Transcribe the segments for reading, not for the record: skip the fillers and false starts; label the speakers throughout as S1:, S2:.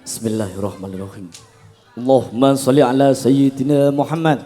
S1: Bismillahirrahmanirrahim. Allahumma sholli ala sayyidina Muhammad.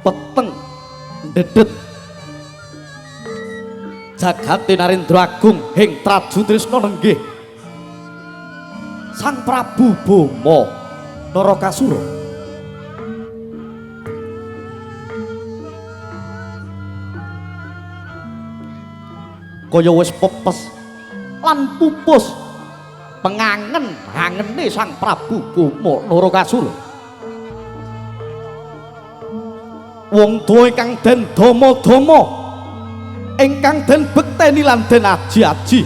S1: Peteng dedet jagate Narendra Agung ing Traju Trisna nenggih Sang Prabu Boma Narakasura. Kaya wis pepes lan pupus pengangen angene Sang Prabu Boma Narakasura. Wong tuwa ingkang den dama-dama, ingkang den bekteni lan den aji-aji.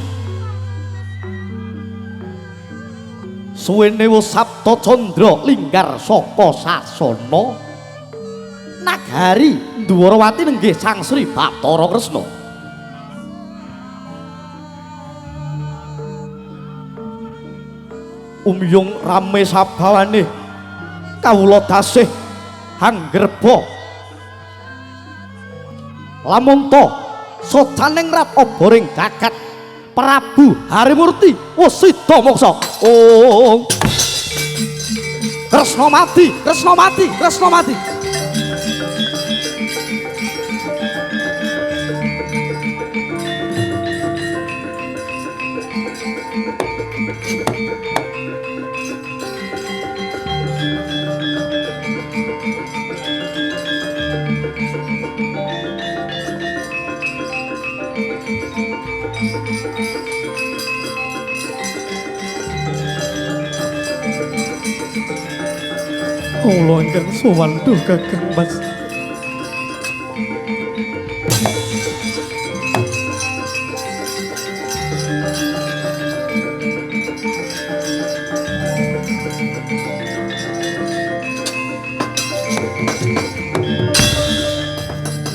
S1: Suwene wis Sabta Candra linggar saka sasana nagari Ndwarawati nenggih Sang Sri Bathara Kresna. Umyung rame sabawane kawula dasih hanggerba lamun to socaning rat oboring jagat Prabu Harimurti wis sida moksa. Oh, Kresna mati, Kresna mati, Kresna mati. Kula ingkang sowan duh Kakang Mas.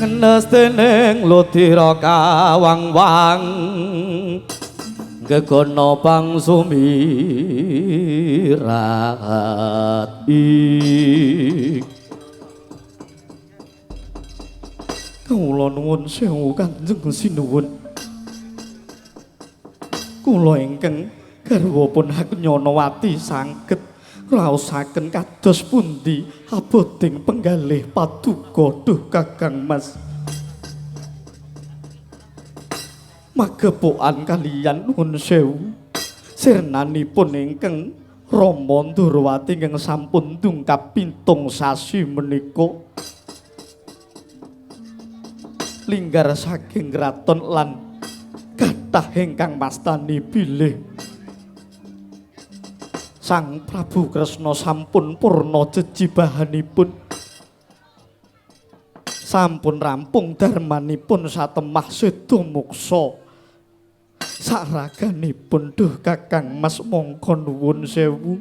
S1: Ngenes dening ludira kawang-wang gegono pangsumirat ing. Kula nuwun sewu Kanjeng Sinuwun. Kula ingkang garwapun Haknyanawati saged raosaken kados pundi aboding penggalih paduka duh Kakang Mas. Magepokan kaliyan nuwun sewu sirnanipun ingkang Rama Ndorowati ingkang sampun dungkap pitung sasi menika. Linggar saking kraton lan kathah ingkang mastani bilih Sang Prabu Kresna sampun purna jejibahanipun, sampun rampung darmanipun satemah seda muksa saraganipun. Duh Kakang Mas mongko nuwun sewu,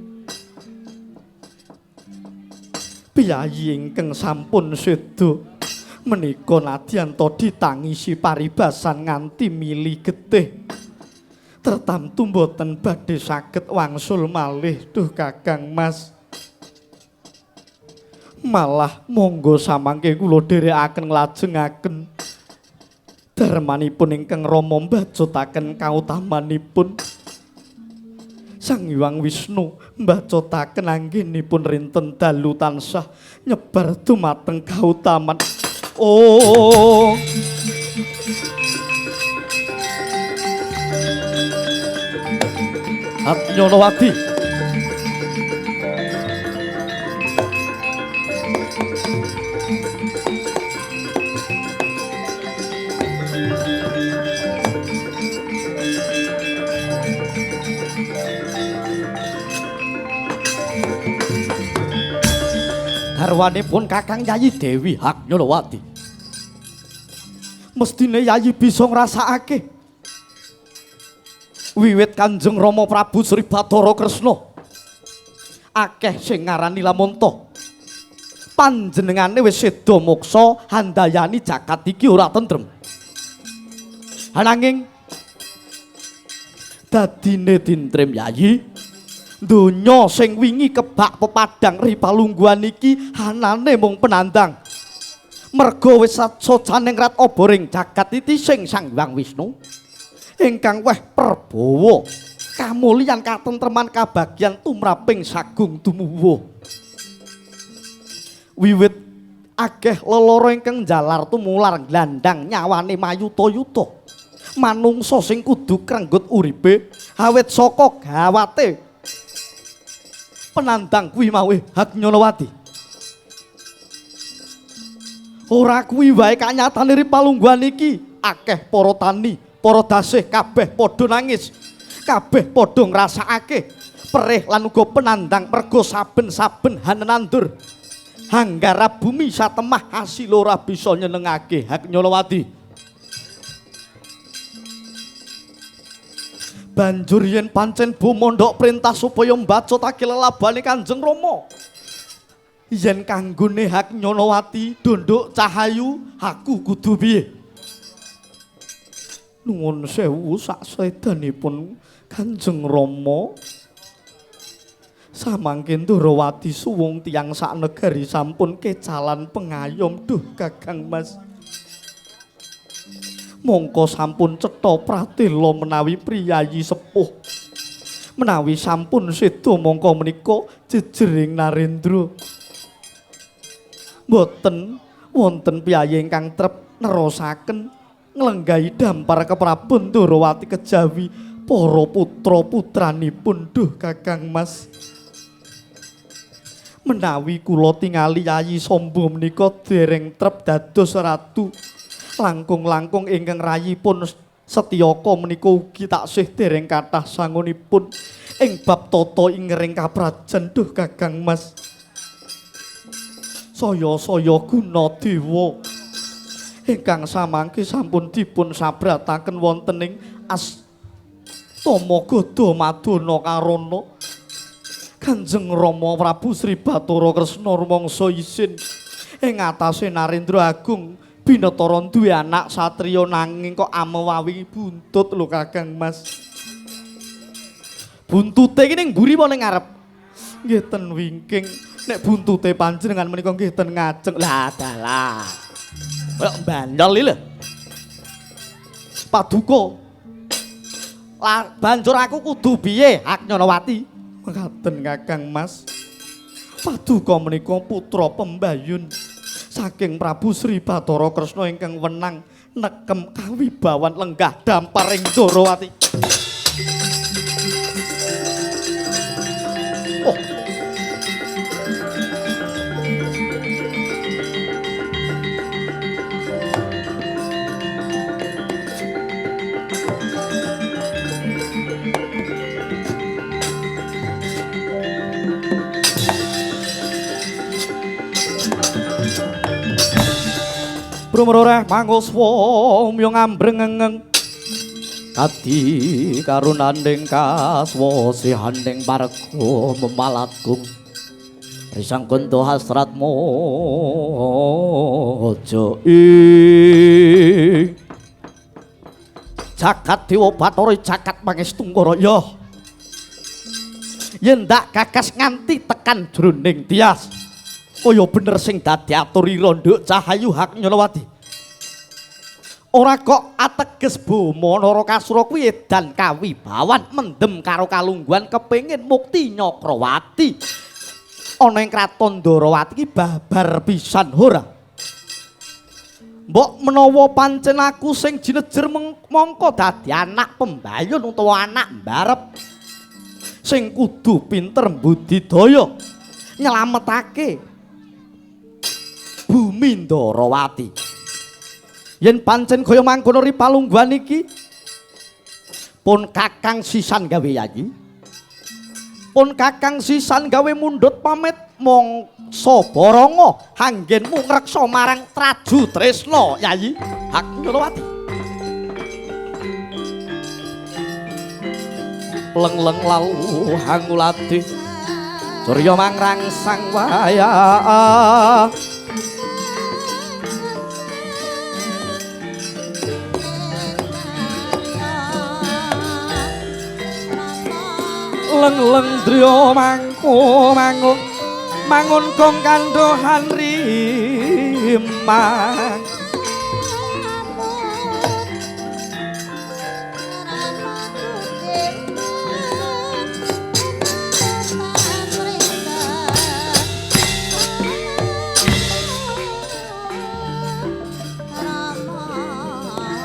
S1: piyayi ingkang sampun seda menika nadyan ta ditangisi paribasan nganti mili getih tertamtu mboten badhe saged wangsul malih. Duh Kakang Mas, malah monggo samangke kula dherekaken nglajengaken darmanipun ingkang Rama mbacutaken kautamanipun Sang Hyang Wisnu mbacutaken anggenipun rinten dalu tansah nyebar dumateng kautaman. Oh Atnyonowati, garwanipun Kakang Yayi Dewi Haknyonowati, mestine Yayi bisa ngrasakake wiwit Kanjeng Rama Prabu Sri Bathara Kresna akeh sing ngarani lamonta panjenengane wis seda moksa handayani jagat iki ora tentrem. Ananging dadine dintrem Yayi, donya sing wingi kebak pepadang ripalungguhan iki hanane mung penandang. Merga wis sasocaning rat oboring jagat iki sing Sang Hyang Wisnu ingkang weh perbawa kamulyan katentreman kabagyan tumraping sagung tumuwuh. Wiwit akeh lelara ingkang njalar tumular glandang nyawane mayuta-yuta manungsa sing kudu krenggut uripe awit saka gawate penandang kuwi mau. Haknyonowati, ora kuwi wae kanyatane ripalungguhan iki akeh para tani, para dasih kabeh padha nangis, kabeh padha ngrasakake perih lan uga penandang merga saben-saben hanenandur hanggara bumi satemah hasil ora bisa nyenengake. Haknyonowati, banjur yen pancen bumondhok perintah supaya mbacutake lelabane Kanjeng Rama, yen kanggone Haknyonowati dondok cahayu aku kudu piye? Nuwun sewu saksedanipun Kanjeng Rama, samangke Ndorowati suwung tiyang sak negari sampun kecalan pengayom. Duh Kakang Mas, mongko sampun cetha pratela menawi priyayi sepuh menawi sampun seda mongko menika jejering Narendra. Mboten wonten piyayi ingkang trep nerosaken nglenggahi dampar keprabon Ndorowati kejawi para putra-putranipun. Duh Kakang Mas, menawi kula tingali Yayi Samba menika dereng trep dados ratu, langkung-langkung ingkang rayipun Setyaka menika ugi taksih dereng kathah sangunipun ing bab tata ingering kaprajan. Duh Kakang Mas, saya-saya guna dewa ingkang samangke sampun dipun sabrataken wonten ing Astama Gada Madana Karana. Kanjeng Rama Prabu Sri Bathara Kresna rumangsa isin ing atase Narendra Agung binatara duwe anak satriya nanging kok amewawi buntut lho Kakang Mas. Buntute iki ning mburi apa ning ngarep? Nggih ten wingking. Nek buntute panjenengan menika nggih ten ngajeng. Lah dalah. Kaya bandol iki lho. Paduka. Lah banjur aku kudu piye Haknyonowati? Mekaten Kakang Mas. Paduka menika putra pembayun saking Prabu Sri Bathara Kresna ingkang wenang nekem kawibawan lenggah dampar ing Ndorowati. Oh. Brumroreh manguswa umya ngambrengeng kadi karunaning kaswasihaning parga memalagung risang ganda hasrat mojo ing jagat dewa bathara jagat pangestungkara ya yen ndak gagas nganti tekan jroning tias kaya bener sing dadi atur ira nduk Cahayu Hak Nyonowati. Ora kok ateges Boma Narakasura kuwi edan kawibawan mendem karo kalungguhan kepengin mukti Nyakrawati. Ana ing kraton Ndorowati iki babar pisan ora. Mbok menawa pancen aku sing jinejer mongko dadi anak pembayun utawa anak mbarep sing kudu pinter mbudidaya nyelametake bumi Ndorowati. Yen pancen kaya mangkono ri palungguhan iki pun kakang sisan gawe yayi. Pun kakang sisan gawe mundhut pamit mangsa baranga anggenmu ngreksa marang Traju Tresna Yayi Hak Nyonowati. Leng-leng lalu hangulati surya mangrangsang waya. Leng-leng driya mangko mangun mangun kong kandhohan rimang.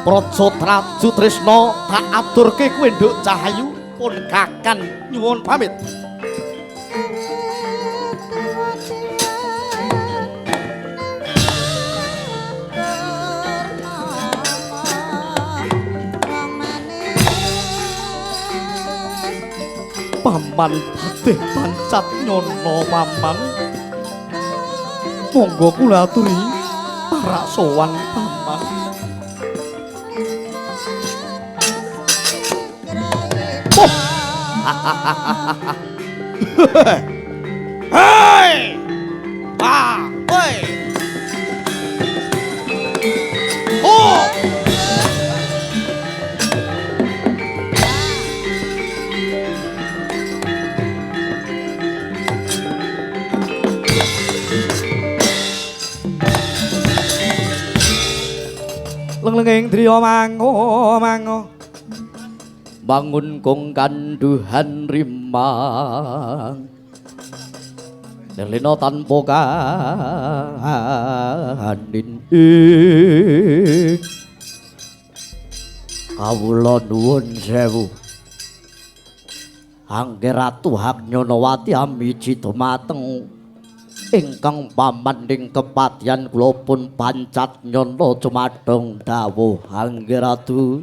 S1: Praja Traju Tresna tak aturke kowe nduk Cahayu pun kakan nyuwun pamit. Paman Patih Pancat Nyono paman. Monggo kula aturi parak sowan paman. Hei! Ah, oi! Oh! Leng-lenging driya mango mango bangun kong kanduhan rimang lelena tanpa kanin ing kawula nuwun sewu angge Ratu Haknyonowati amiji dumateng ingkang paman ing kepatihan kula pun pancat nyana jumadhong dawuh angge Ratu.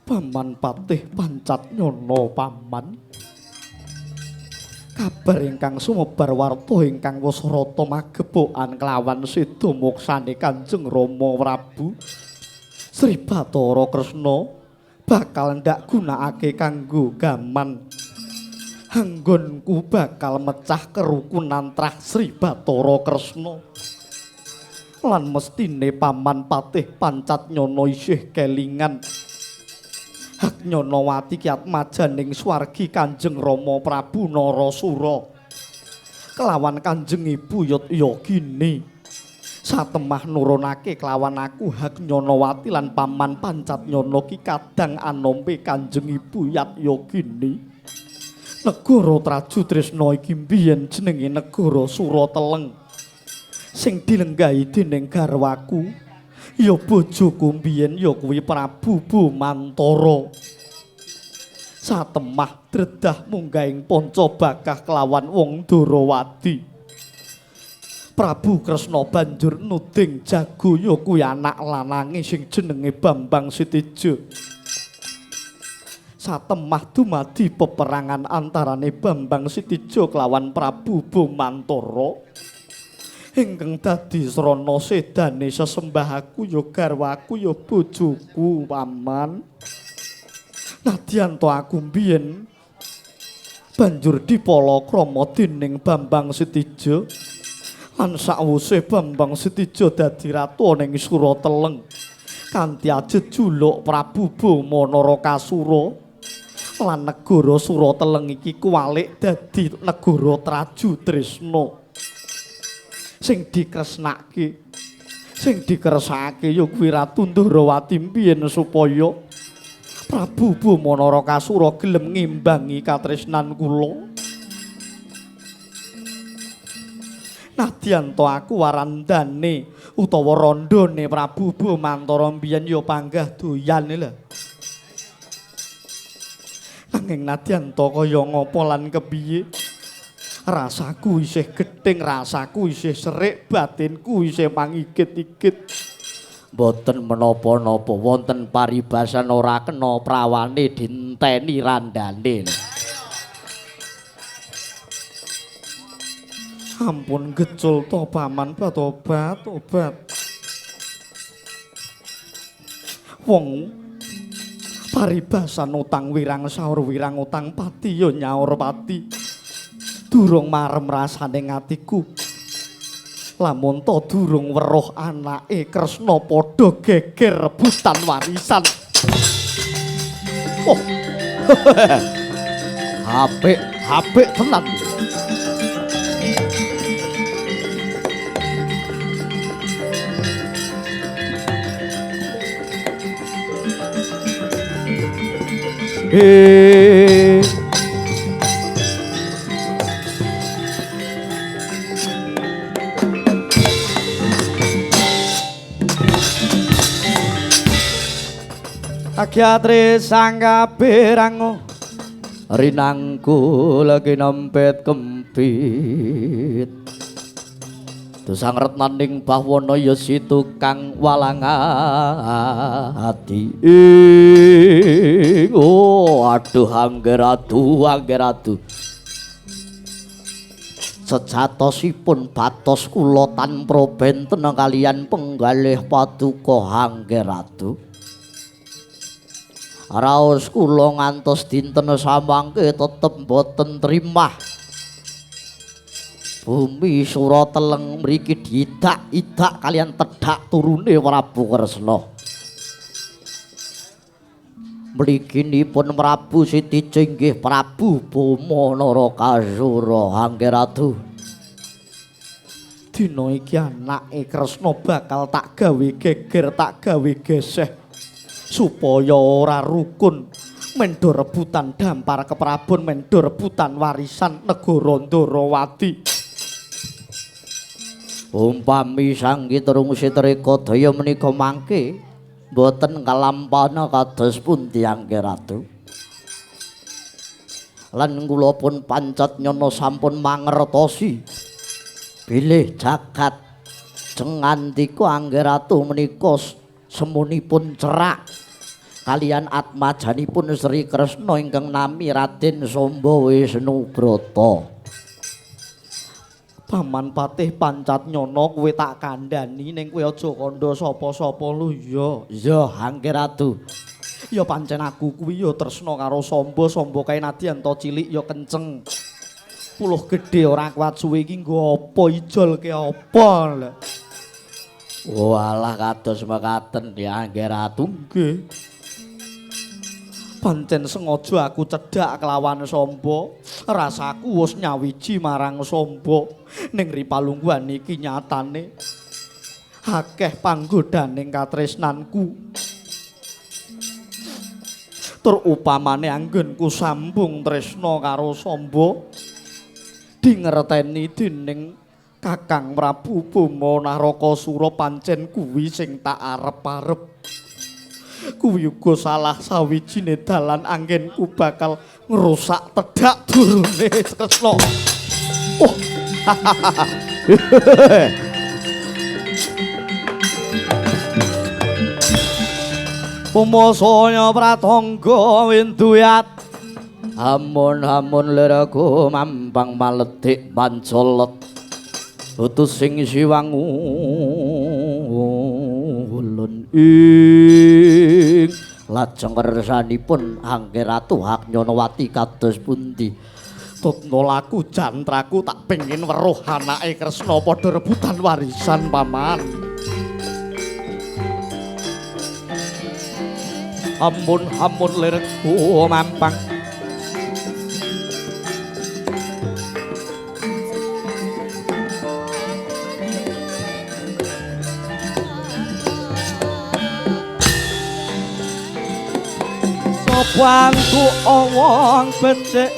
S1: Paman Patih Pancat Nyono paman. Kabar ingkang sumebar warta ingkang wis rata magebokan kelawan seda moksane Kanjeng Rama Prabu Sri Bathara Kresna bakal ndak gunakake kanggo gaman. Anggonku bakal mecah kerukunan trah Sri Bathara Kresna. Lan mestine Paman Patih Pancat Nyono isih kelingan Haknyonowati ki atmajaning swargi Kanjeng Rama Prabu Narasura kelawan Kanjeng Ibu Yot Yogini satemah nurunake kelawan aku Haknyonowati lan Paman Pancat Nyono ki kadang anompe Kanjeng Ibu Yat Yogini. Negara Traju Tresna iki mbiyen jenenge negara Surateleng sing dilenggahi dening garwaku ya bojoku mbiyen ya kuwi Prabu Bumantara. Satemah dredah munggahing panca bakah kelawan wong Ndorowati. Prabu Kresna banjur nuding jago ya kuwi anak lanange sing jenenge Bambang Sitejo. Satemah dumadi peperangan antarane Bambang Sitejo kelawan Prabu Bumantara. Ingkang dadi srana sedane sesembah aku ya garwaku ya bojoku, Paman. Nadyan to aku mbiyen banjur dipalakrama dening Bambang Sitija. Lan sakwuse Bambang Sitija dadi ratu ning Surateleng kanthi ajejuluk Prabu Boma Narakasura. Lan negara Surateleng iki kuwalik dadi negara Traju Tresna. Sing dikresnake, sing dikersake ya kuwi Ratu Ndorowati mbiyen supaya Prabu Boma Narakasura gelem ngimbangi katresnan kula. Nadyan to aku warandane utawa randane Prabu Bomantara mbiyen ya panggah doyan lho. Nanging nadyan to kaya ngapa lan kepiye, rasaku isih gething, rasaku isih serik, batinku isih mangigit-igit.
S2: Mboten menapa-napa wonten paribasan ora kena prawane dinteni randane.
S1: Ampun gecul to Paman, obat obat. Wong paribasan utang wirang saur wirang utang pati ya nyaur pati. Durung marem rasane ngatiku. Lamun to durung weruh anake Kresna padha geger rebutan warisan. Oh.
S2: Apik, apik tenan.
S1: Agyatri sangkaberango rinangku lagi nempet kempit.
S2: Dosang retnaning bawana ya si tukang walang ati. Oh, aduh angger aduh angger aduh. Sejatosipun batos kula tanpa benten kalian penggalih paduka angger aduh. Raos kula ngantos dinten samangke tetep mboten trimah. Bumi Surateleng mriki diidak-idak kalian tedhak turune Prabu Kresna. Mliginipun Prabu Sitija inggih Prabu Boma Narakasura angger aduh.
S1: Dina iki anake Kresna bakal tak gawe geger, tak gawe geseh supaya ora rukun, mendo rebutan dampar keprabon, mendo rebutan warisan negara Ndorowati.
S2: Umpami Sang Kitrung Sitreka Daya menika mangke mboten kalampana kados pundi angger ratu. Lan kula pun pancet nyana sampun mangertosi bilih jagat jengandika angger ratu menika semunipun cerak kalian atmajanipun Sri Kresna ingkang nami Raden Samba Wisnubrata.
S1: Paman Patih Pancat Nyana kowe tak kandhani ning kowe aja kandha sapa-sapa lho ya.
S2: Iya angger ratu.
S1: Ya pancen aku kuwi ya tresna karo Samba, Samba kae nadyan to cilik ya kenceng. Puluh gedhe ora kuat suwe iki nggo apa ijolke apa lho.
S2: Walah kados mekaten ya angger ratu.
S1: Nggih. Pancen sengaja aku cedhak kelawan Samba, rasaku wis nyawiji marang Samba. Ning ripalungguhan iki nyatane akeh panggodaning katresnanku. Tur upamane anggenku sambung tresna karo Samba dingerteni dening Kakang Prabu Boma Narakasura, pancen kuwi sing tak arep-arep. Kuwi uga salah sawijine dalan anggenku bakal ngrusak tedhak durune Kresna. Oh. Pumasanya pratangga winduyat
S2: amun-amun liraku mampang maledik mancolet. Utus sing siwangun ing lajeng kersanipun Angger Ratu Haknyanawati kados pundi?
S1: Tutna laku jantraku tak pengin weruh anake Kresna padha rebutan warisan paman. Ampun ampun lirku mampang. Sopanku wong becik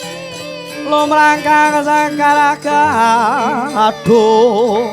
S1: lumrangkang sangkaraga aduh.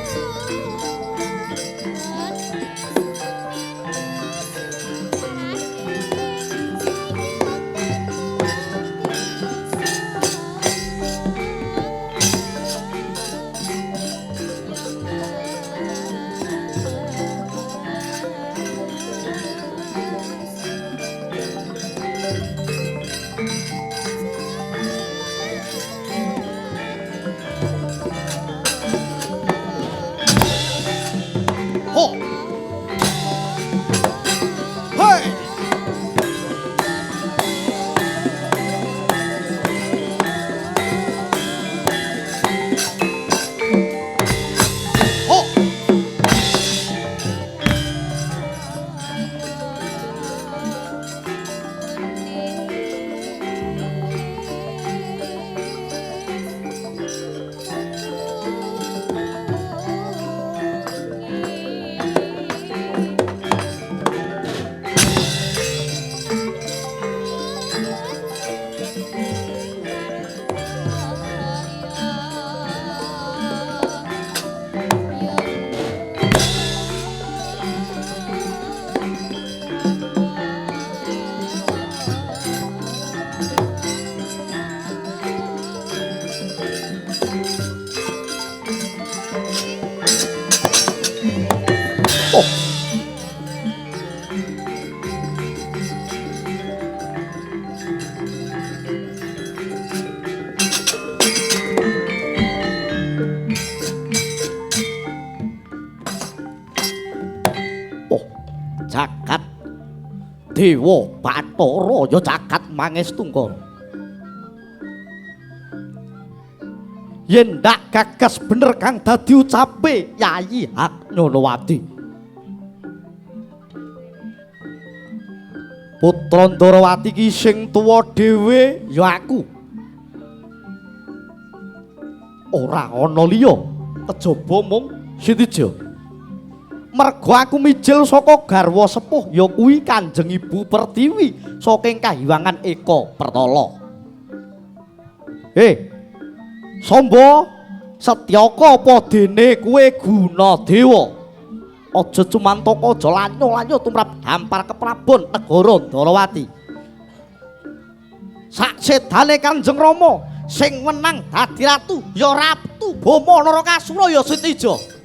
S2: Jagat Dewa Bathara ya jagat Mangestungkara.
S1: Yen ndak gagas bener kang dadi ucape Yayi Haknyanawati. Putra Ndarawati ki sing tuwa dhewe ya aku. Ora ana liya kejaba mung Sitija. Mergo aku mijil saka garwa sepuh ya kuwi Kanjeng Ibu Pertiwi saking Kahiwangan Eka Pertala. Samba Setyaka apa dene kowe Gunadewa? Aja cumantaka aja lanyo-lanyo tumrap dampar keprabon negara Ndarawati. Saksedane Kanjeng Rama sing wenang dadi ratu ya Ratu Bama Narakasura ya Sitija.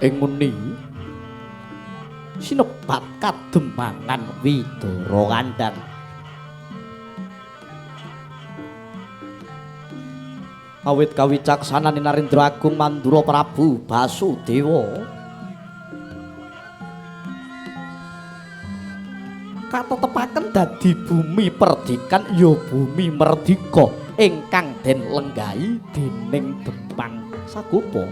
S1: Ing muni sinebat kademangan Widara Kandhang. Awit kawicaksanan Narendra Agung Mandura Prabu Basudewa katetepaken dadi bumi perdikan ya bumi merdika ingkang den lenggahi dening Demang Sagopa.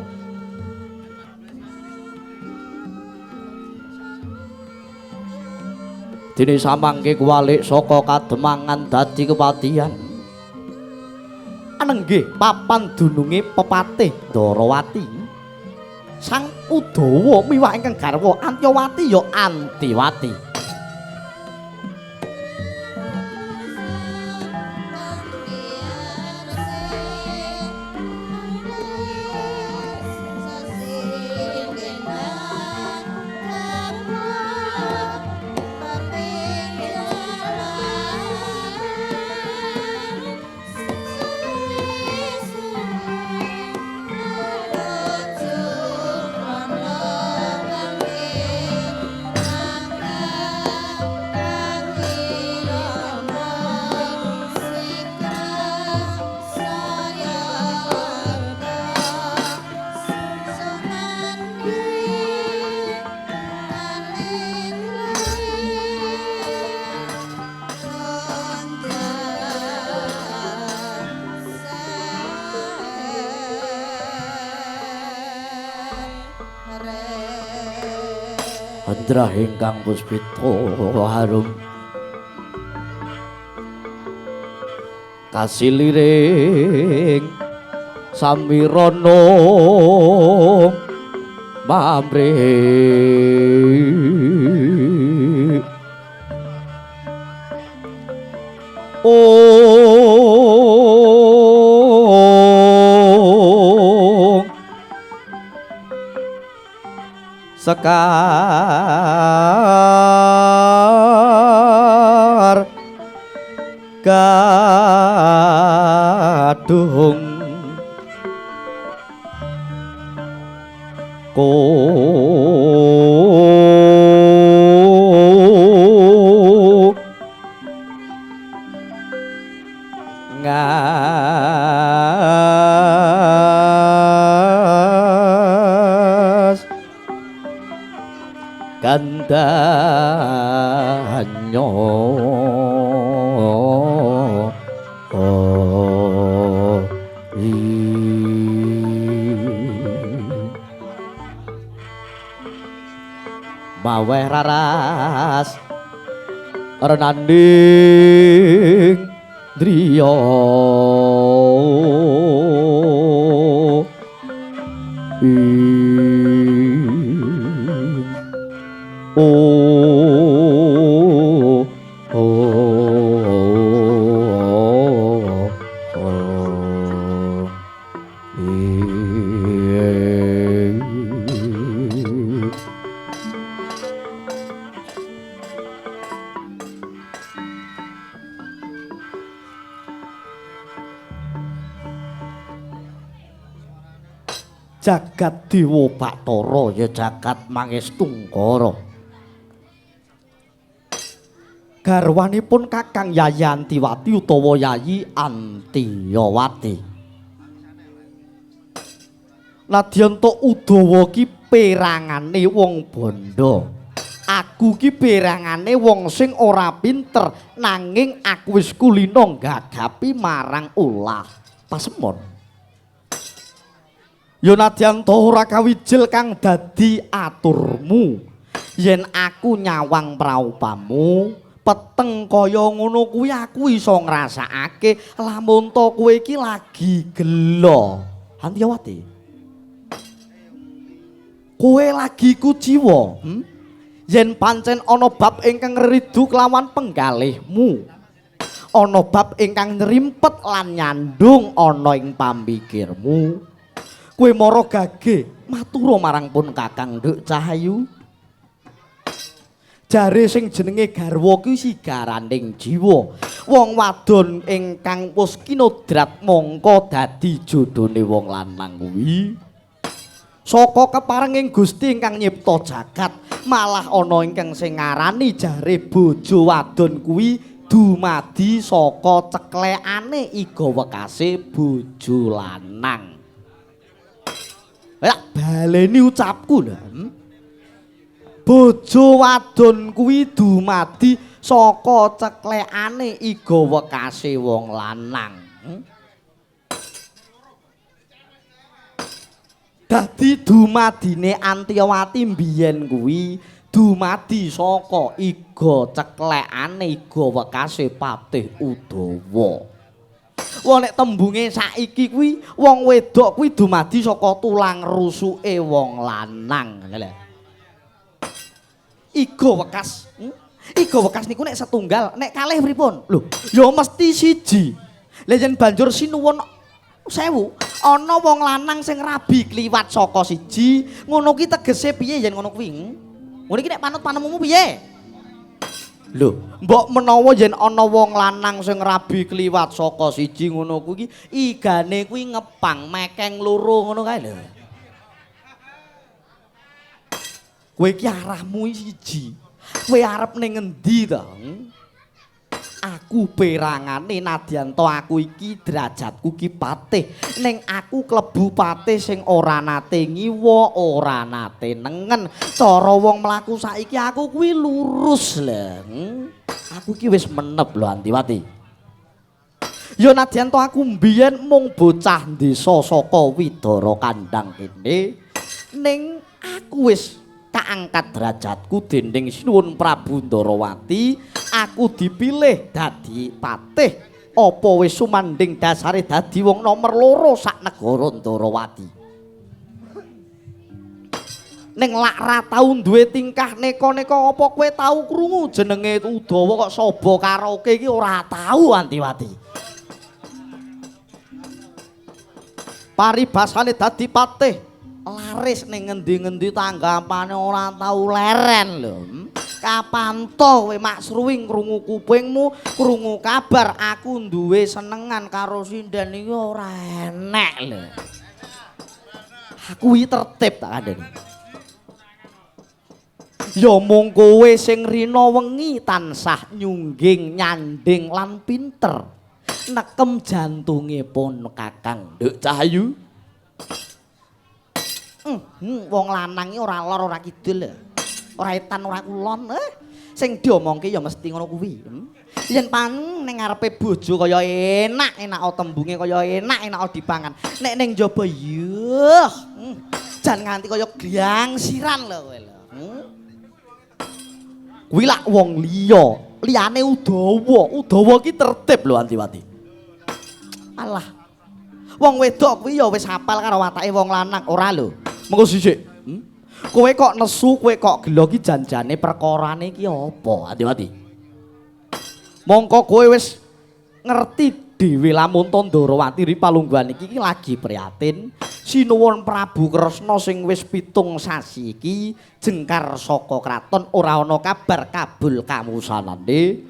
S1: Dene samangke kuwalik saka kademangan dadi kepatihan. Anenggih papan dununge pepatih Ndarawati. Sang Udawa miwah ingkang garwa Antyawati ya Antiwati.
S2: Andrah ingkang puspita harum
S1: kasiliring samirana mamrih ong sekar gadung ko ngas gandanyo maweh raras renanding driya Jagat Dewa Bathara
S2: ya jagat Mangestungkara.
S1: Garwanipun Kakang Yayi Antiwati utawa Yayi Antiyawati. Nadyan to Udawa ki perangane wong bondo. Aku ki perangane wong sing ora pinter, nanging aku wis kulino nggagapi marang ulah pasemon. Ya nadyan to ora kawijil kang dadi aturmu. Yen aku nyawang praupamu peteng kaya ngono kuwi aku iso ngrasakake lamun to kowe iki lagi gelo. Antiyawati. Kowe lagi kuciwa, Yen pancen ana bab ingkang ridu kelawan penggalihmu, ana bab ingkang nyrimpet lan nyandung ana ing pamikirmu, kowe mara gage matura marang pun Kakang Nduk Cahayu. Jare sing jenenge garwa kuwi sigaraning jiwa. Wong wadon ingkang wis kinodrat mongko dadi jodhone wong lanang kuwi. Saka keparenging Gusti ingkang nyipta jagat, malah ana ingkang sing ngarani jare bojo wadon kuwi dumadi saka ceklekane iga wekase bojo lanang. Ya baleni ucapku lho. Bojo wadon kuwi dumadi saka ceklekane iga wekase wong lanang. Dadi dumadine Antiyawati mbiyen kuwi dumadi saka iga ceklekane iga wekase Patih Udawa. Wong nek tembunge saiki kuwi wong wedok kuwi dumadi saka tulang rusuke wong lanang. Lha. Iga wekas. Iga wekas niku nek setunggal, nek kalih pripun? Lho, ya mesti siji. Lah yen banjur sinuwun sewu, ana wong lanang sing rabi kliwat saka siji, ngono ki tegese piye yen ngono kuwi? Ngono iki nek panut panemumu piye? Lho, mbok menawa yen ana wong lanang sing rabi kliwat saka siji ngono kuwi igane kuwi ngepang mekeng loro ngono kae lho. Kowe iki arahmu siji. Kowe arep ning ngendi to? Aku perangane nadyan to aku iki derajatku ki patih, ning aku klebu patih sing ora nate ngiwa, ora nate nengen. Cara wong mlaku saiki aku kuwi lurus lho. Aku iki wis menep lho Antiwati. Ya nadyan to aku mbiyen mung bocah desa saka Widara Kandang kene, ning aku wis kaangkat derajatku dening Sinuwun Prabu Ndarawati, aku dipilih dadi patih. Apa wis sumandhing dasare dadi wong nomer loro sak negara Ndarawati. Ning lak ra tau duwe tingkah neka-neka, apa kowe tau krungu jenenge Udawa kok saba karaoke iki ora tau Antiwati. Paribasane dadi patih laris ning ngendi-ngendi tanggapane ora tau leren lho. Kapan to kowe maksruwing krungu kupingmu, krungu kabar aku duwe senengan karo sinden iki ora enek lho. Aku iki tertib tak kandhani. Ya mung kowe sing rina wengi tansah nyungging nyanding lan pinter nekem jantunge pun Kakang Nduk Cahayu. Wong lanang iki ora lor ora kidul, ora etan ora kulon. Sing diomongke ya mesti ngono kuwi. Yen pan ning ngarepe bojo kaya enak-enak tembunge kaya enak-enak dipangan. Nek ning njaba yuh, jan nganti kaya glangsiran lho kowe lho. Kuwi lak wong liya, liyane Udawa. Udawa ki tertib lho Antiwati. Alah. Wong wedok kuwi ya wis hafal karo watake wong lanang, ora lho. Mengko sisik. Kowe kok nesu, kowe kok gelo ki janjane perkarane ki apa, Antiwati? Mongko kowe wis ngerti dhewe lamun to Ndarawati ri palungguhan iki lagi prihatin. Sinuwun Prabu Kresna sing wis 7 sasi iki jengkar saka kraton ora ana kabar kabul kamusanane.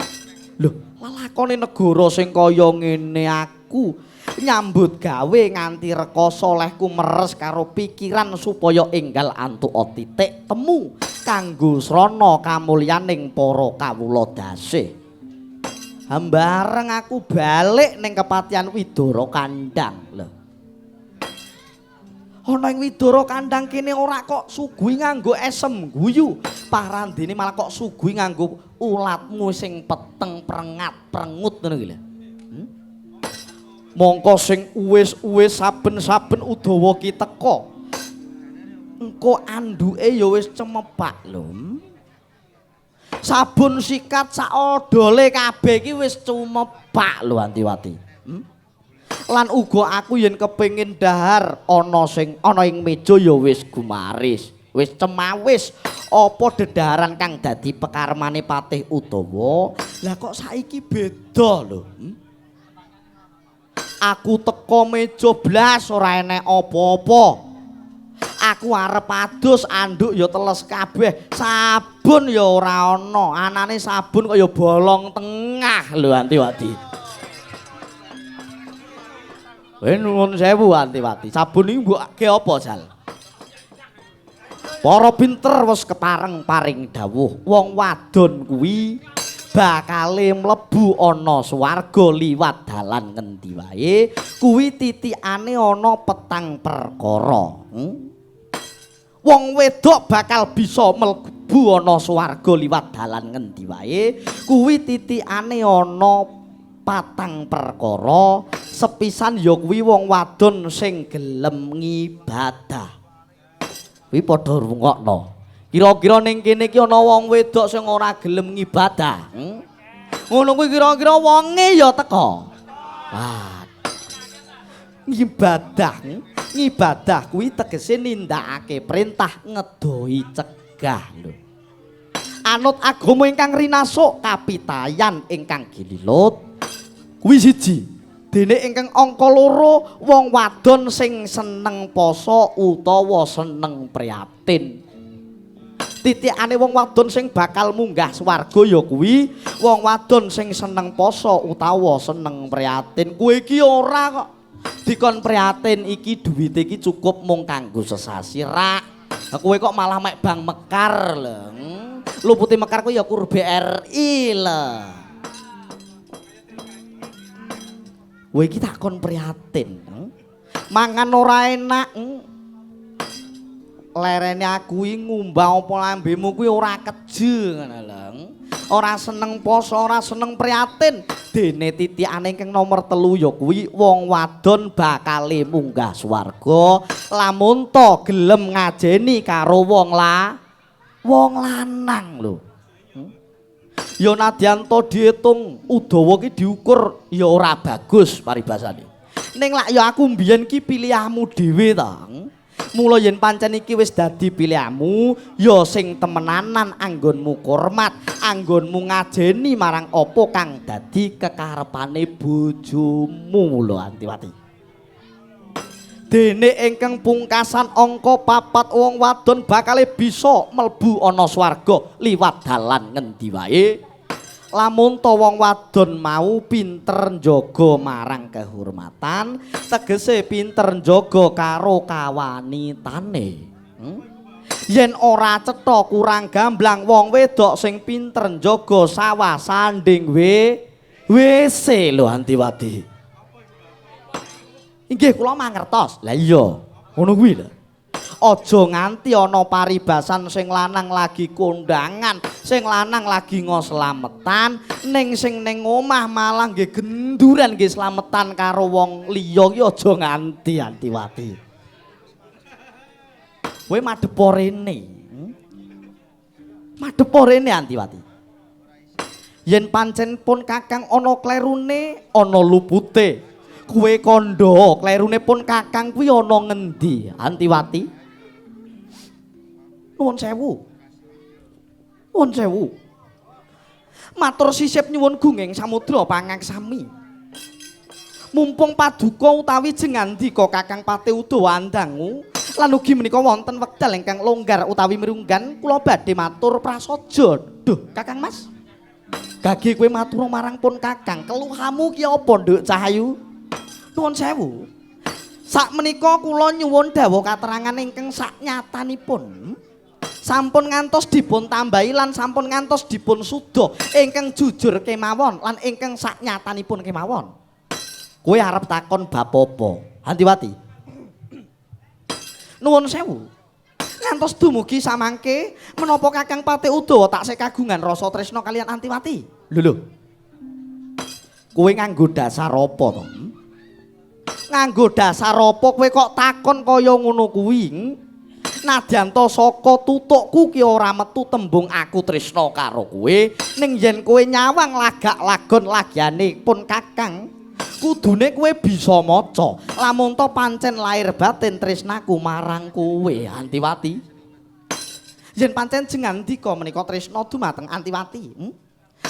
S1: Lho, lalakone negara sing kaya ngene aku nyambut gawe nganti rekoso lehku meres karo pikiran supaya enggal antuk titik temu kanggo srana kamulyaning para kawula dasih. Hambareng aku balik ning kepatihan Widara Kandang lho. Ana ing Widara Kandang kene ora kok suguhi nganggo esem guyu, parandene malah kok suguhi nganggo ulatmu sing peteng prengat prengut ngono iki lho. Mongko sing uwis-uwis saben-saben Udawa ki teka. Engko anduke ya wis cemepak lho. Sabun sikat sak odole kabeh iki wis cumepak lho Antiwati. Lan uga aku yen kepengin dahar ana sing ana ing meja ya wis gumaris, wis cemawis apa dedaharan kang dadi pekarmane Patih Udawa. Lah kok saiki beda lho. Aku teko meja blas ora enek apa-apa. Aku arep adus anduk ya teles kabeh, sabun ya ora ana, anane sabun kaya bolong tengah lho Antiwati. Kowe nuwun sewu Antiwati, sabun iki mbok ge apa jal? Para pinter wis kepareng paring dawuh, wong wadon kuwi bakale mlebu ana swarga liwat dalan ngendi wae, kuwi titikane ana petang perkara. Wong wedok bakal bisa mlebu ana swarga liwat dalan ngendi wae, kuwi titikane ana patang perkara. Sepisan ya kuwi wong wadon sing gelem ngibadah. Kuwi padha rungokno. Kira-kira ning kene iki ana wong wedok sing ora gelem ngibadah. Ngono kuwi kira-kira wonge ya teka. Ah. Ngibadah. Ngibadah kuwi tegese nindakake perintah ngedohi cegah lho. Anut agama ingkang rinasuk kapitayan ingkang gililut kuwi siji. Dene ingkang angka loro wong wadon sing seneng poso utawa seneng prihatin. Titikane wong wadon sing bakal munggah swarga ya kuwi wong wadon sing seneng poso utawa seneng prihatin. Kowe iki ora kok dikon prihatin iki duwite iki cukup mung kanggo sesasi rak. Kowe kok malah mek bank mekar lho. Lupute mekar kuwi ya kur BRI lho. Kowe iki takon prihatin. Mangan ora enak. Lerene aku iki ngumbah apa lambemu kuwi ora keje ngono lho. Ora seneng poso, ora seneng prihatin. Dene titikane ingkang nomor 3 ya kuwi wong wadon bakale munggah swarga lamun ta gelem ngajeni karo wong wong lanang lho. Ya nadyan to diitung Udawa ki diukur ya ora bagus paribasane. Ning lak ya aku mbiyen ki pilihanmu dhewe ta. Mula yen pancen iki wis dadi pilihanmu, ya sing temenanan anggonmu hormat, anggonmu ngajeni marang apa kang dadi kekarepane bojomu lho Antiwati. Dene ingkang pungkasan angka 4 wong wadon bakale bisa mlebu ana swarga liwat dalan ngendi wae. Lamun ta wong wadon mau pinter njaga marang kehormatan, tegese pinter njaga karo kawanitane. Yen ora cetha kurang gamblang wong wedok sing pinter njaga sawah sanding WC lho Antiwati. Inggih kula mangertos. Lah iya, ngono kuwi lho. Aja nganti ana paribasan sing lanang lagi kondangan, sing lanang lagi ngoslametan, ning sing ning omah malah nggih genduran nggih slametan karo wong liya ki aja nganti Antiwati. Kowe madhepo rene. Madhepo rene Antiwati. Yen pancen pun kakang ana klerune, ana lupute. Kowe kandha klerune pun kakang kuwi ana ngendi Antiwati? Nuwun sewu. Nuwun sewu. Matur sisip nyuwun gunging samudra pangaksami. Mumpung paduka utawi jengandika Kakang Patih Udawa andangu lan ugi menika wonten wekdal ingkang longgar utawi mirunggan kula badhe matur prasaja. Duh, Kakang Mas. Gage kowe matur marang pun Kakang, keluhamu ki apa, Nduk Cahayu? Nuwun sewu. Sakmenika kula nyuwun dawuh katerangan ingkang saknyatanipun. Sampun ngantos dipun tambahi lan sampun ngantos dipun suda ingkang jujur kemawon lan ingkang saknyatanipun kemawon. Kowe arep takon bab apa? Antiwati. Nuwun sewu. Ngantos dumugi samangke menapa Kakang Patih Udawa taksih kagungan rasa tresna kaliyan Antiwati? Lho lho. Kowe nganggo dasar apa to? Nganggo dasar apa kowe kok takon kaya ngono kuwi? Nadyan to saka tutukku ki ora metu tembung aku tresna karo kowe, ning yen kowe nyawang lagak lagon lagiane pun Kakang, kudune kowe bisa maca. Lamun to pancen lair batin tresnaku marang kowe, Antiwati. Yen pancen jengandika menika tresna dumateng Antiwati,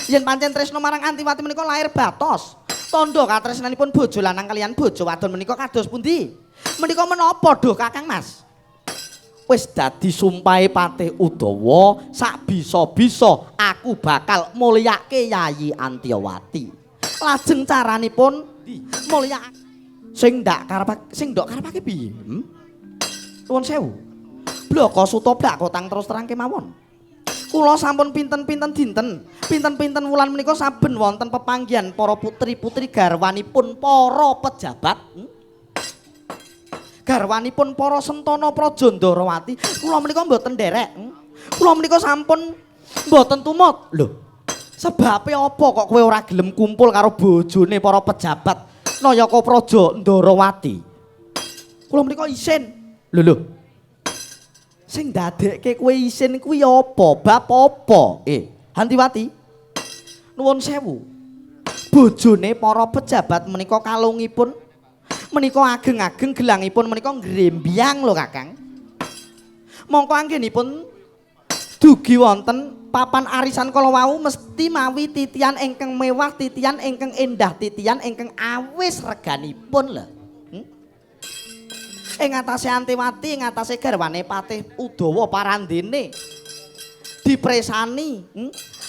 S1: Yen pancen tresna marang Antiwati menika lair batos. Tandha katresnanipun bojo lanang kaliyan bojo wadon menika kados pundi? Menika menapa duh Kakang Mas? Wis dadi sumpahe Patih Udawa, sak bisa-bisa aku bakal mulyake Yayi Antiwati. Lajeng caranipun mulya sing ndak karepake, sing ndok karepake piye? Nuwun sewu. Blaka suta blakotang terus terang kemawon. Kula sampun pinten-pinten dinten, pinten-pinten wulan menika saben wonten pepanggihan para putri-putri garwanipun para pejabat, Garwanipun para sentana Praja Ndarawati, kula menika mboten nderek. Kula menika sampun mboten tumut. Lho, sebabe apa kok kowe ora gelem kumpul karo bojone para pejabat Nayaka Praja Ndarawati? Kula menika isin. Lho lho. Sing ndadekke kowe isin kuwi apa? Bab apa? Antiwati. Nuwun sewu. Bojone para pejabat menika kalungipun menika ageng-ageng, gelangipun menika ngrembyang lho Kakang. Mongko anggenipun dugi wonten papan arisan kala wau mesti mawi titian ingkang mewah, titian ingkang endah, titian ingkang awis reganipun lho. Ing atase Antiwati, ing atase garwane Patih Udawa parandene dipresani,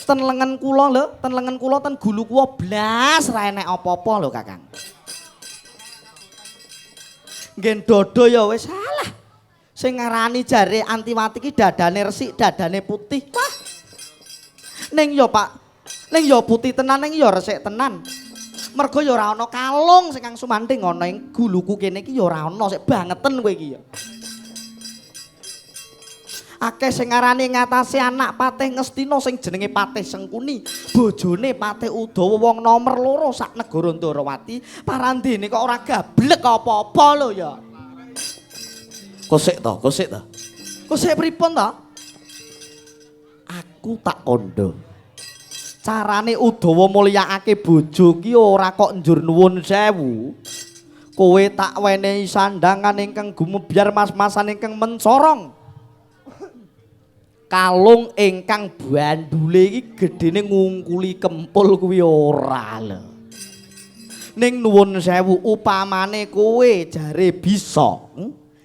S1: Ten lengen kula lho, ten lengen kula, ten gulu kula blas ra enek apa-apa lho Kakang. Nggen dodo ya wis salah. Sing ngarani jare Antiwati ki dadane resik, dadane putih. Wah. Ning ya Pak, ning ya putih tenan, ning ya resik tenan. Mergo ya ora ana kalung sing kang sumandhing ana ing guluku kene iki ya ora ana, sik bangeten kowe iki ya. Akeh sing ngarani ngatasé anak Patih Ngastina sing jenenge Patih Sengkuni, bojone Patih Udawa wong nomer 2 sak negara Ndarawati, parandene kok ora gablek apa-apa lho ya. Kosek to, kosek to. Kosek pripun to? Aku tak kandha. Carane Udawa mulyakake bojo ki ora kok njur nuwun sewu. Kowe tak wenehi sandangan ingkang gumebyar mas-masan ingkang mencorong. Kalung ingkang bandule iki gedene ngungkuli kempul kuwi ora lho. Ning nuwun sewu upamane kowe jare bisa,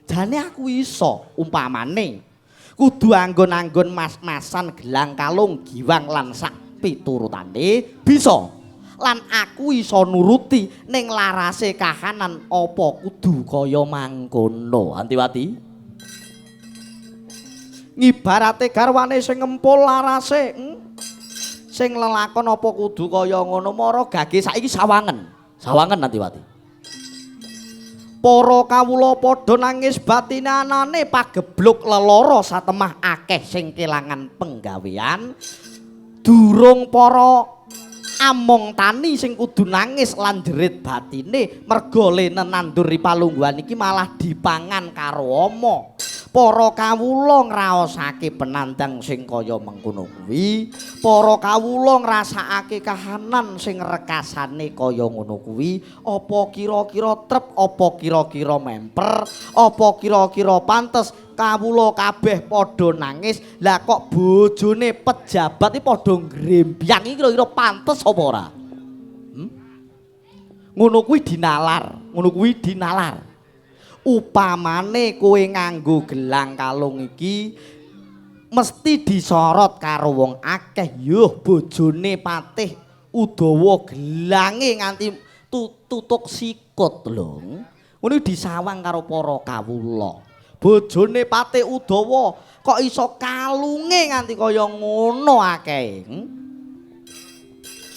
S1: Jane aku iso umpamane. Kudu anggon-anggon mas-masan gelang kalung giwang lan sak piturutane bisa. Lan aku iso nuruti ning larase kahanan apa kudu kaya mangkono. Antiwati. Ngibarate garwane sing ngempul larase, Sing lelakon apa kudu kaya ngono mara gage saiki sawangen. Sawangen Antiwati. Para kawula padha nangis batinanane pagebluk lelara satemah akeh sing kelangan penggawean. Durung para among tani sing kudu nangis lan jerit batine merga lene nandur palungguhan iki malah dipangan karo ama. Para kawula ngraosake penandang sing kaya mengkono kuwi, para kawula ngrasakake kahanan sing rekasane kaya ngono kuwi, apa kira-kira trep, apa kira-kira memper, apa kira-kira pantes kawula kabeh padha nangis. Lah kok bojone pejabat iki padha ngrembyang iki kira-kira pantes apa ora? Ngono kuwi dinalar, ngono kuwi dinalar. Upamane kowe nganggo gelang kalung iki mesti disorot karo wong akeh. Yuh, bojone Patih Udawa gelange nganti
S2: Tutuk sikut lho. Ngono disawang karo para kawula. Bojone Patih Udawa kok iso kalunge nganti kaya ngono akeh.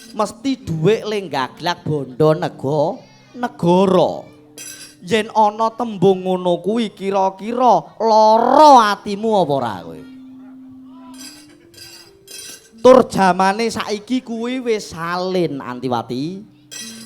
S2: Mesti dhuwit le gaglak bondo negara. Yen ana tembung ngono kuwi kira-kira lara atimu apa ora kowe? Tur jamane saiki kuwi wis salin Antiwati.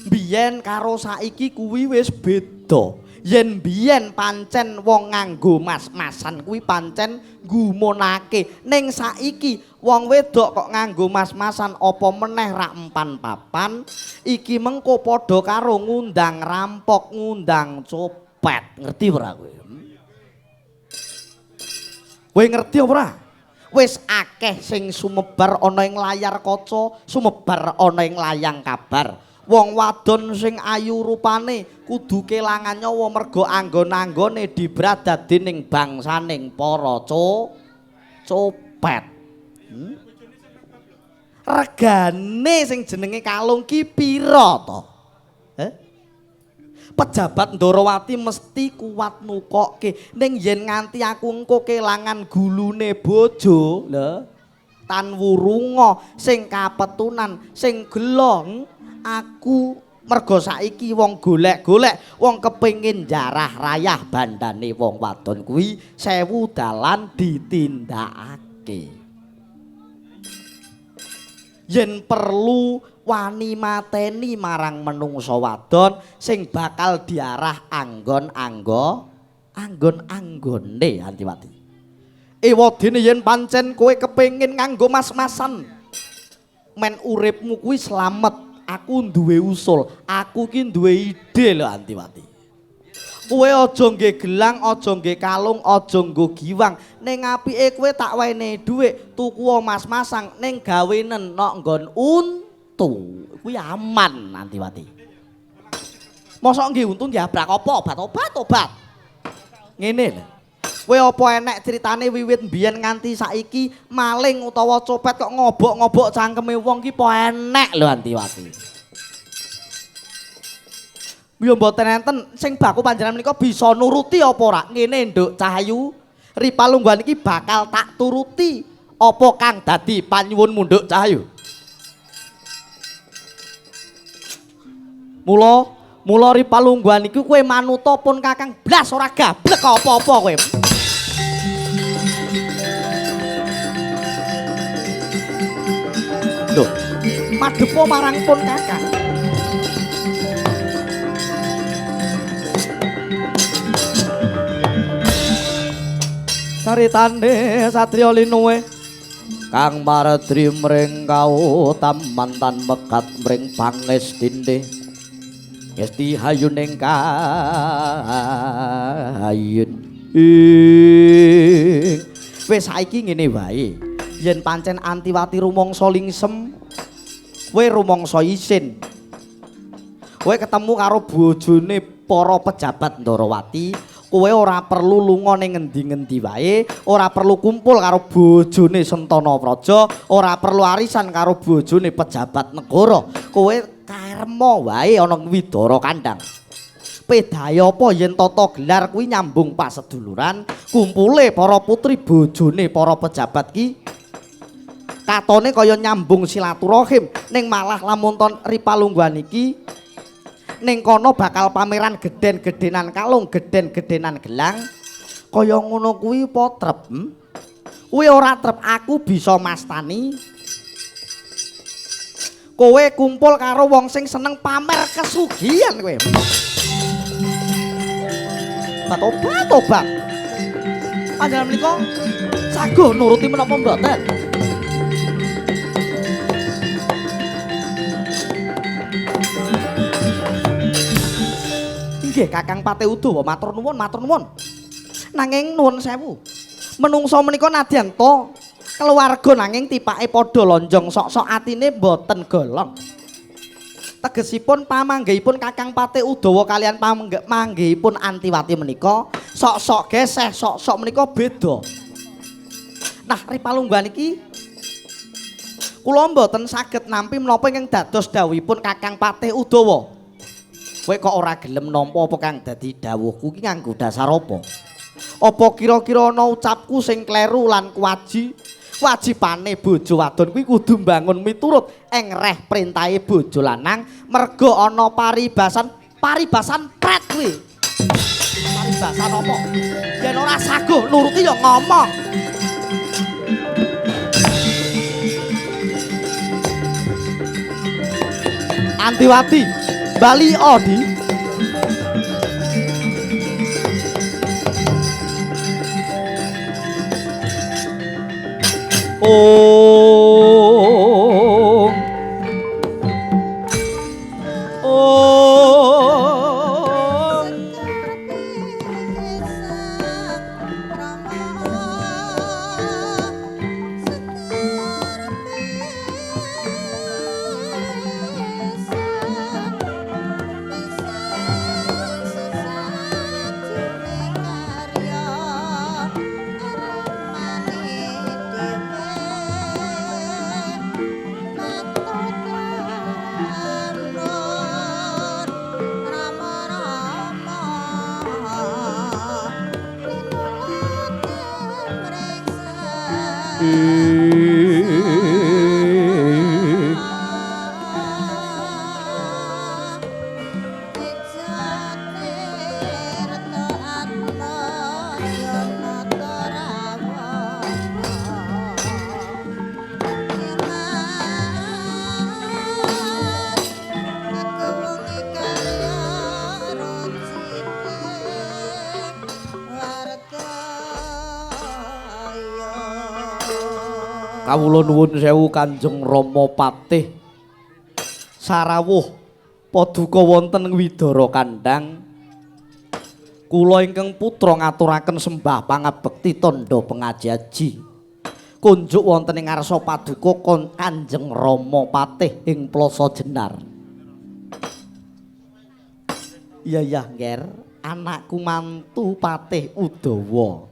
S2: Biyen karo saiki kuwi wis beda. Yen biyen pancen wong nganggo mas-masan kuwi pancen gumunake. Ning saiki wong wedok kok nganggo mas-masan apa meneh rak empan papan, iki mengko padha karo ngundang rampok, ngundang copet. Ngerti ora kowe? Kowe ngerti apa ora? Wis akeh sing sumebar ana ing layar kaca, sumebar ana ing layang kabar. Wong wadon sing ayu rupane kudu kelangan nyawa merga anggon-anggone dibradat dening bangsaning para copet. Regane sing jenenge kalung ki pira to? Pejabat Ndorowati mesti kuat nukokke. Ning yen nganti aku engko kelangan gulune bojo, lho, tan wurunga sing kapetunan, sing gelo aku merga saiki wong golek-golek, wong kepengin jarah rayah bandane wong wadon kuwi sewu dalan ditindakake. Yen perlu wani mateni marang menungsa wadon sing bakal diarah anggon-anggone Antiwati. Ewadene yen pancen kowe kepengin nganggo mas-masan men uripmu kuwi slamet, aku duwe usul, aku ki duwe ide lho Antiwati. Kowe aja nggih gelang, aja nggih kalung, aja nggo giwang. Ning apike kowe tak wenehi dhuwit tuku mas-masang ning gawenen nok nggon untu. Kuwi aman Antiwati. Mosok nggih untu diabrak apa obat-obat obat. Ngene lho. Kowe apa enek critane wiwit mbiyen nganti saiki maling utawa copet kok ngobok-ngobok cangkeme wong ki apa enek lho Antiwati. Ya mboten enten sing baku panjenengan menika bisa nuruti apa ora? Ngene Nduk Cahayu, ripalungguhan iki bakal tak turuti apa kang dadi panyuwunmu Nduk Cahayu. Mula ripalungguhan iki kowe manuta pun Kakang blas ora gablek apa-apa kowe. Lho, madhepa marang pun Kakang. Caritane satriya linuwe
S1: kang maredri mring kautaman tan mekat mring pangestine ngesti hayuning kayun.
S2: Wis saiki ngene wae, yen pancen Antiwati rumangsa lingsem, kowe rumangsa isin, kowe ketemu karo bojone para pejabat Ndorowati, kowe ora perlu lunga ning ngendi-ngendi wae, ora perlu kumpul karo bojone Sentana Praja, ora perlu arisan karo bojone pejabat negara. Kowe karma wae ana Widara Kandang. Pedaya apa yen tata gelar kuwi nyambung paseduluran, kumpule para putri bojone para pejabat ki katone kaya nyambung silaturahim, ning malah lamun ton ripalungguhan iki ning kono bakal pameran gedhen-gedhenan kalung, gedhen-gedhenan gelang. Kaya ngono kuwi apa trep? Kuwi ora trep, aku bisa mastani. Kowe kumpul karo wong sing seneng pamer kesugihan kowe. Tobat-tobat. Panjenengan menika saguh nuruti menapa mboten? Nggih Kakang Patih Udawa, matur nuwun, matur nuwun. Nanging nuwun sewu. Menungsa menika nadyan to keluarga nanging tipake padha lonjong sok-sok atine mboten golong. Tegesipun pamanggihipun Kakang Patih Udawa kalian pamanggihipun Antiwati menika sok-sok geseh, sok-sok menika beda. Nah, ripalungguhan iki kula mboten saged nampi menapa ingkang dados dawuhipun Kakang Patih Udawa. Kowe kok ora gelem nampa apa kang dadi dawuhku ki nganggo dasar apa? Apa kira-kira ana ucapku sing kleru lan kuwaji? Wajibane bojo wadon kuwi kudu mbangun miturut ing reh perintahe bojo lanang merga ana paribasan, paribasan pret kuwi. Paribasan apa? Yen ora saguh nuruti ya ngomong. Antiwati, bali odi. Oh, oh. Kawula nuwun sewu Kanjeng Rama Patih sarawuh paduka wonten Widara Kandhang. Kula ingkang putra ngaturaken sembah pangabekti tandha pengaji-aji kunjuk wonten ing ngarsa paduka Kanjeng Rama Patih ing Plaza Jenar. Iya ya, Ngger, anakku mantu Patih Udawa.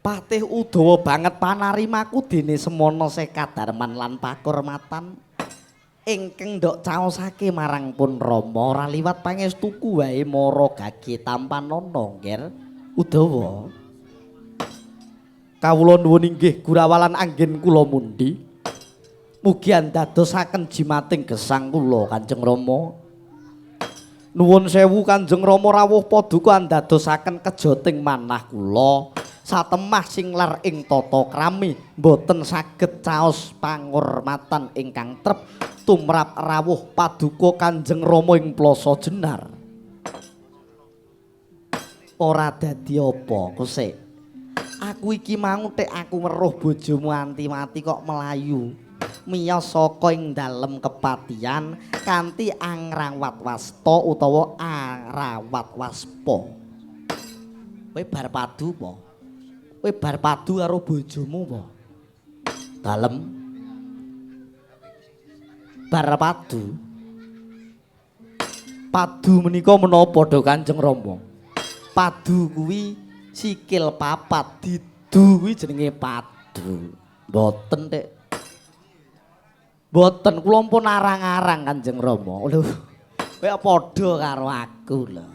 S2: Patih Udawa banget panarimaku dene semana sekadarman lan pakurmatan ingkang ndok caosake marang pun Rama ora liwat pangestuku wae mara gage tampanana, Ngger Udawa. Kawula nuwun inggih gurawalan anggen kula mundhi. Mugi andadosaken jimating gesang kula Kanjeng Rama. Nuwun sewu Kanjeng Rama rawuh paduka andadosaken kejoting manah kula. Satemah sing lar ing tata krami mboten saged caos pangurmatan ingkang trep tumrap rawuh paduka Kanjeng Rama ing Plaza Jenar. Ora dadi apa kusik. Aku iki mau tek aku weruh bojomu Antiwati kok melayu miyos saka ing dalem kepatihan kanthi angrawat wasta utawa arawat waspa. Kowe bar padu apa? Kowe bar padu karo bojomu apa? Dalem. Bar padu. Padu menika menapa do Kanjeng Rama? Padu kuwi sikil papat, didu kuwi jenenge padu. Mboten tek. Mboten kula pun arang-arang Kanjeng Rama. Lho, kowe padha karo aku lho.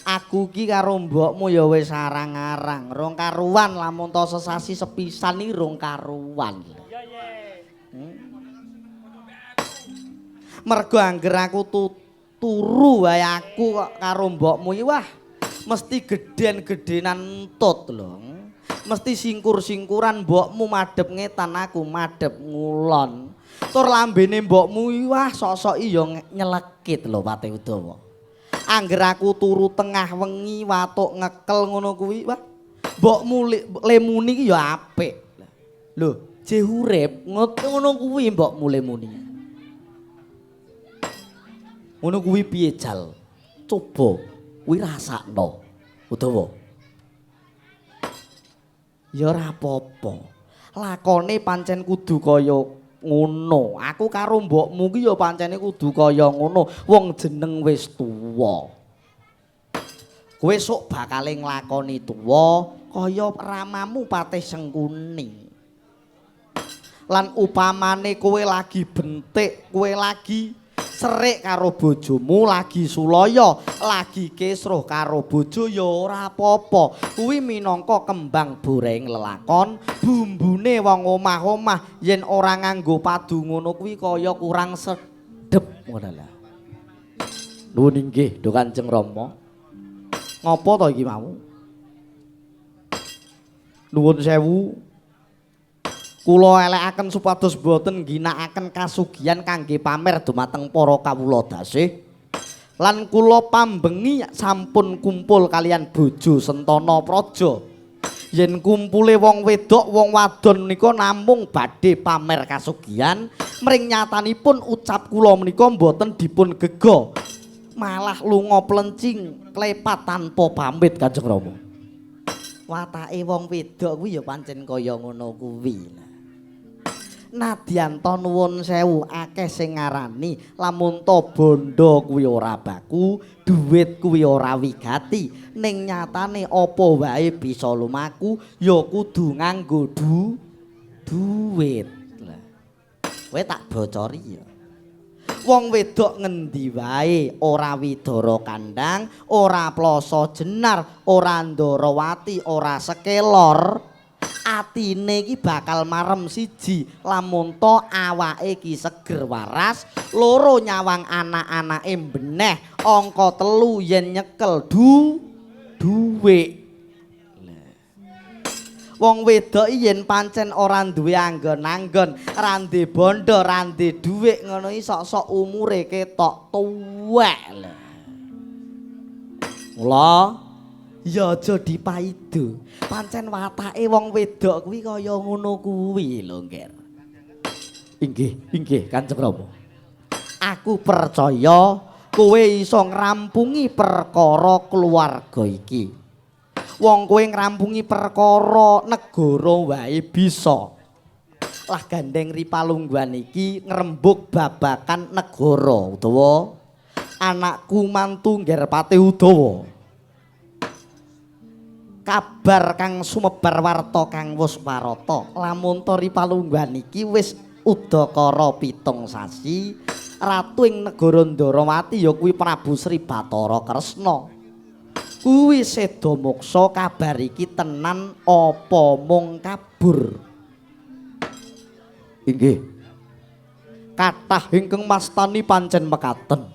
S2: Aku ki karo mbokmu ya wis arang-arang, rong karuan lamun to sesasi sepisan iki rong karuan. Mergo angger aku turu wae aku kok karo mbokmu iki wah mesti gedhen-gedhenan entut lho. Mesti singkur-singkuran mbokmu madhep ngetan aku madhep ngulon. Tur lambene mbokmu iki wah sok-sok ya nyelekit lho Patih Udawa. Angger aku turu tengah wengi watuk ngekel ngono kuwi wah mbokmu lemuni iki ya apik. Lho, jeh urip ngono kuwi mbokmu lemuni. Ngono kuwi piye jal? Coba kuwi rasakno Udawa. Ya ora apa-apa. Lakone pancen kudu kaya ngono. Aku karo mbokmu ki ya pancene kudu kaya ngono. Wong jeneng wis tuwa. Kowe sok bakale nglakoni tuwa kaya ramamu Patih Sengkuni. Lan upamane kowe lagi bentik, kowe lagi Serik karo bojomu lagi sulaya, lagi kesruh karo bojo ya ora apa-apa. Kuwi minangka kembang boreng lelakon, bumbune wong omah-omah yen ora nganggo padu ngono kuwi kaya kurang sedep ngono lho. Nuwun inggih, Duh Kanjeng Rama. Ngopo to iki mau? Nuwun sewu. Kula elekaken supados boten ngginakaken kasugihan kangge pamer dumateng para kawula dasih. Lan kula pambengi sampun kumpul kalian bojo Sentana Praja. Yen kumpule wong wedok wong wadon menika namung badhe pamer kasugihan, mring nyatanipun ucap kula menika boten dipun gega. Malah lunga plencing klepat tanpa pamit Kanjeng Rama. Watake wong wedok kuwi ya pancen kaya ngono kuwi. Nadyan ta nuwun sewu akeh sing ngarani lamun ta bondo kuwi ora baku, dhuwit kuwi ora wigati, ning nyatane apa wae bisa lumaku ya kudu nganggo dhuwit. Lah, kowe tak bocori ya. Wong wedok ngendi wae ora widara kandhang, ora ploso jenar, ora ndarawati, ora sekelor. Atine iki bakal marem siji lamun to awake iki seger waras, loro nyawang anak-anake beneh, angka telu yen nyekel dhuwit. Wong wedok yen pancen ora duwe anggon-anggon, ra ndek bondo, ra ndek dhuwit ngono iki sok-sok umure ketok tuwek lho. Mula ya aja dipaido. Pancen watake wong wedok kuwi kaya ngono kuwi lho, Ngger. Inggih, inggih Kanjeng Rama. Aku percaya kowe iso ngrampungi perkara keluarga iki. Wong kowe ngrampungi perkara negara wae bisa. Lah gandeng Ripalungguhan iki ngrembug babakan negara utawa anakku mantu Ngger Patih Udawa. Kabar kang sumebar warta kang wis warata lamun ta Ripalungguhan iki wis udakara 7 sasi, ratu ing negara Ndarawati ya kuwi Prabu Sri Bathara Kresna. Kuwi seda moksa kabar iki tenan apa mung kabur? Inggih. Kathah ingkang mastani pancen mekaten.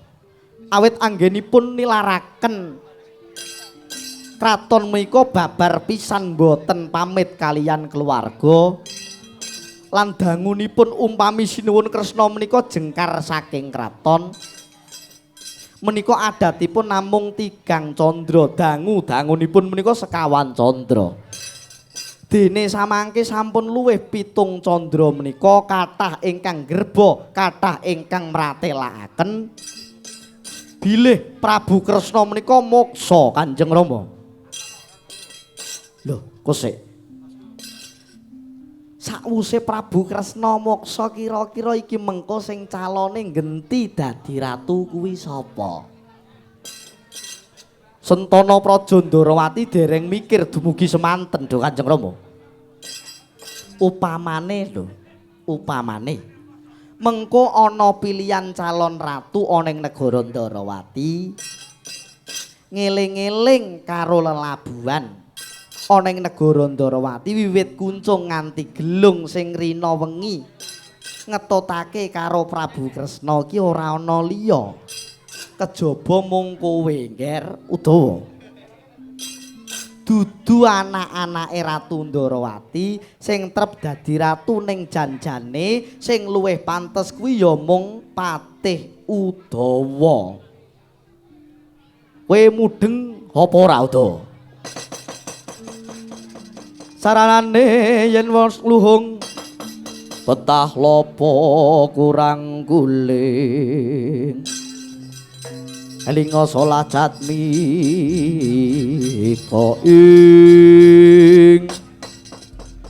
S2: Awit anggenipun nilaraken kraton menika babar pisan boten pamit kalian keluarga. Lan dangunipun umpami Sinuwun Kresna menika jengkar saking kraton. Menika adatipun namung 3 candra, dangu dangunipun menika sekawan candra. Dene samangke sampun luwih 7 candra menika kathah ingkang greba, kathah ingkang mratelakaken bilih Prabu Kresna menika moksa Kanjeng Rama. Lho, kosek. Sakwuse Prabu Kresna moksa kira-kira iki mengko sing calone genti dadi ratu kuwi sapa? Sentana Praja Ndarawati dereng mikir dumugi semanten do Kanjeng Rama. Upamane lho, upamane mengko ana pilihan calon ratu ana ing negara Ndarawati, ngeling-eling karo lelabuhan ana ing negara Ndarawati wiwit kuncung nganti gelung sing rina wengi ngetotake karo Prabu Kresna ki ora ana liya kejaba mung kowe, Ngger Udawa. Dudu anak-anake Ratu Ndarawati sing trep dadi ratu ning janjane sing luwih pantes kuwi ya mung Patih Udawa. Kowe mudeng apa ora, Udawa? Saranane yen wis luhung betah lopo kurang guling elinga salah jatmika ing.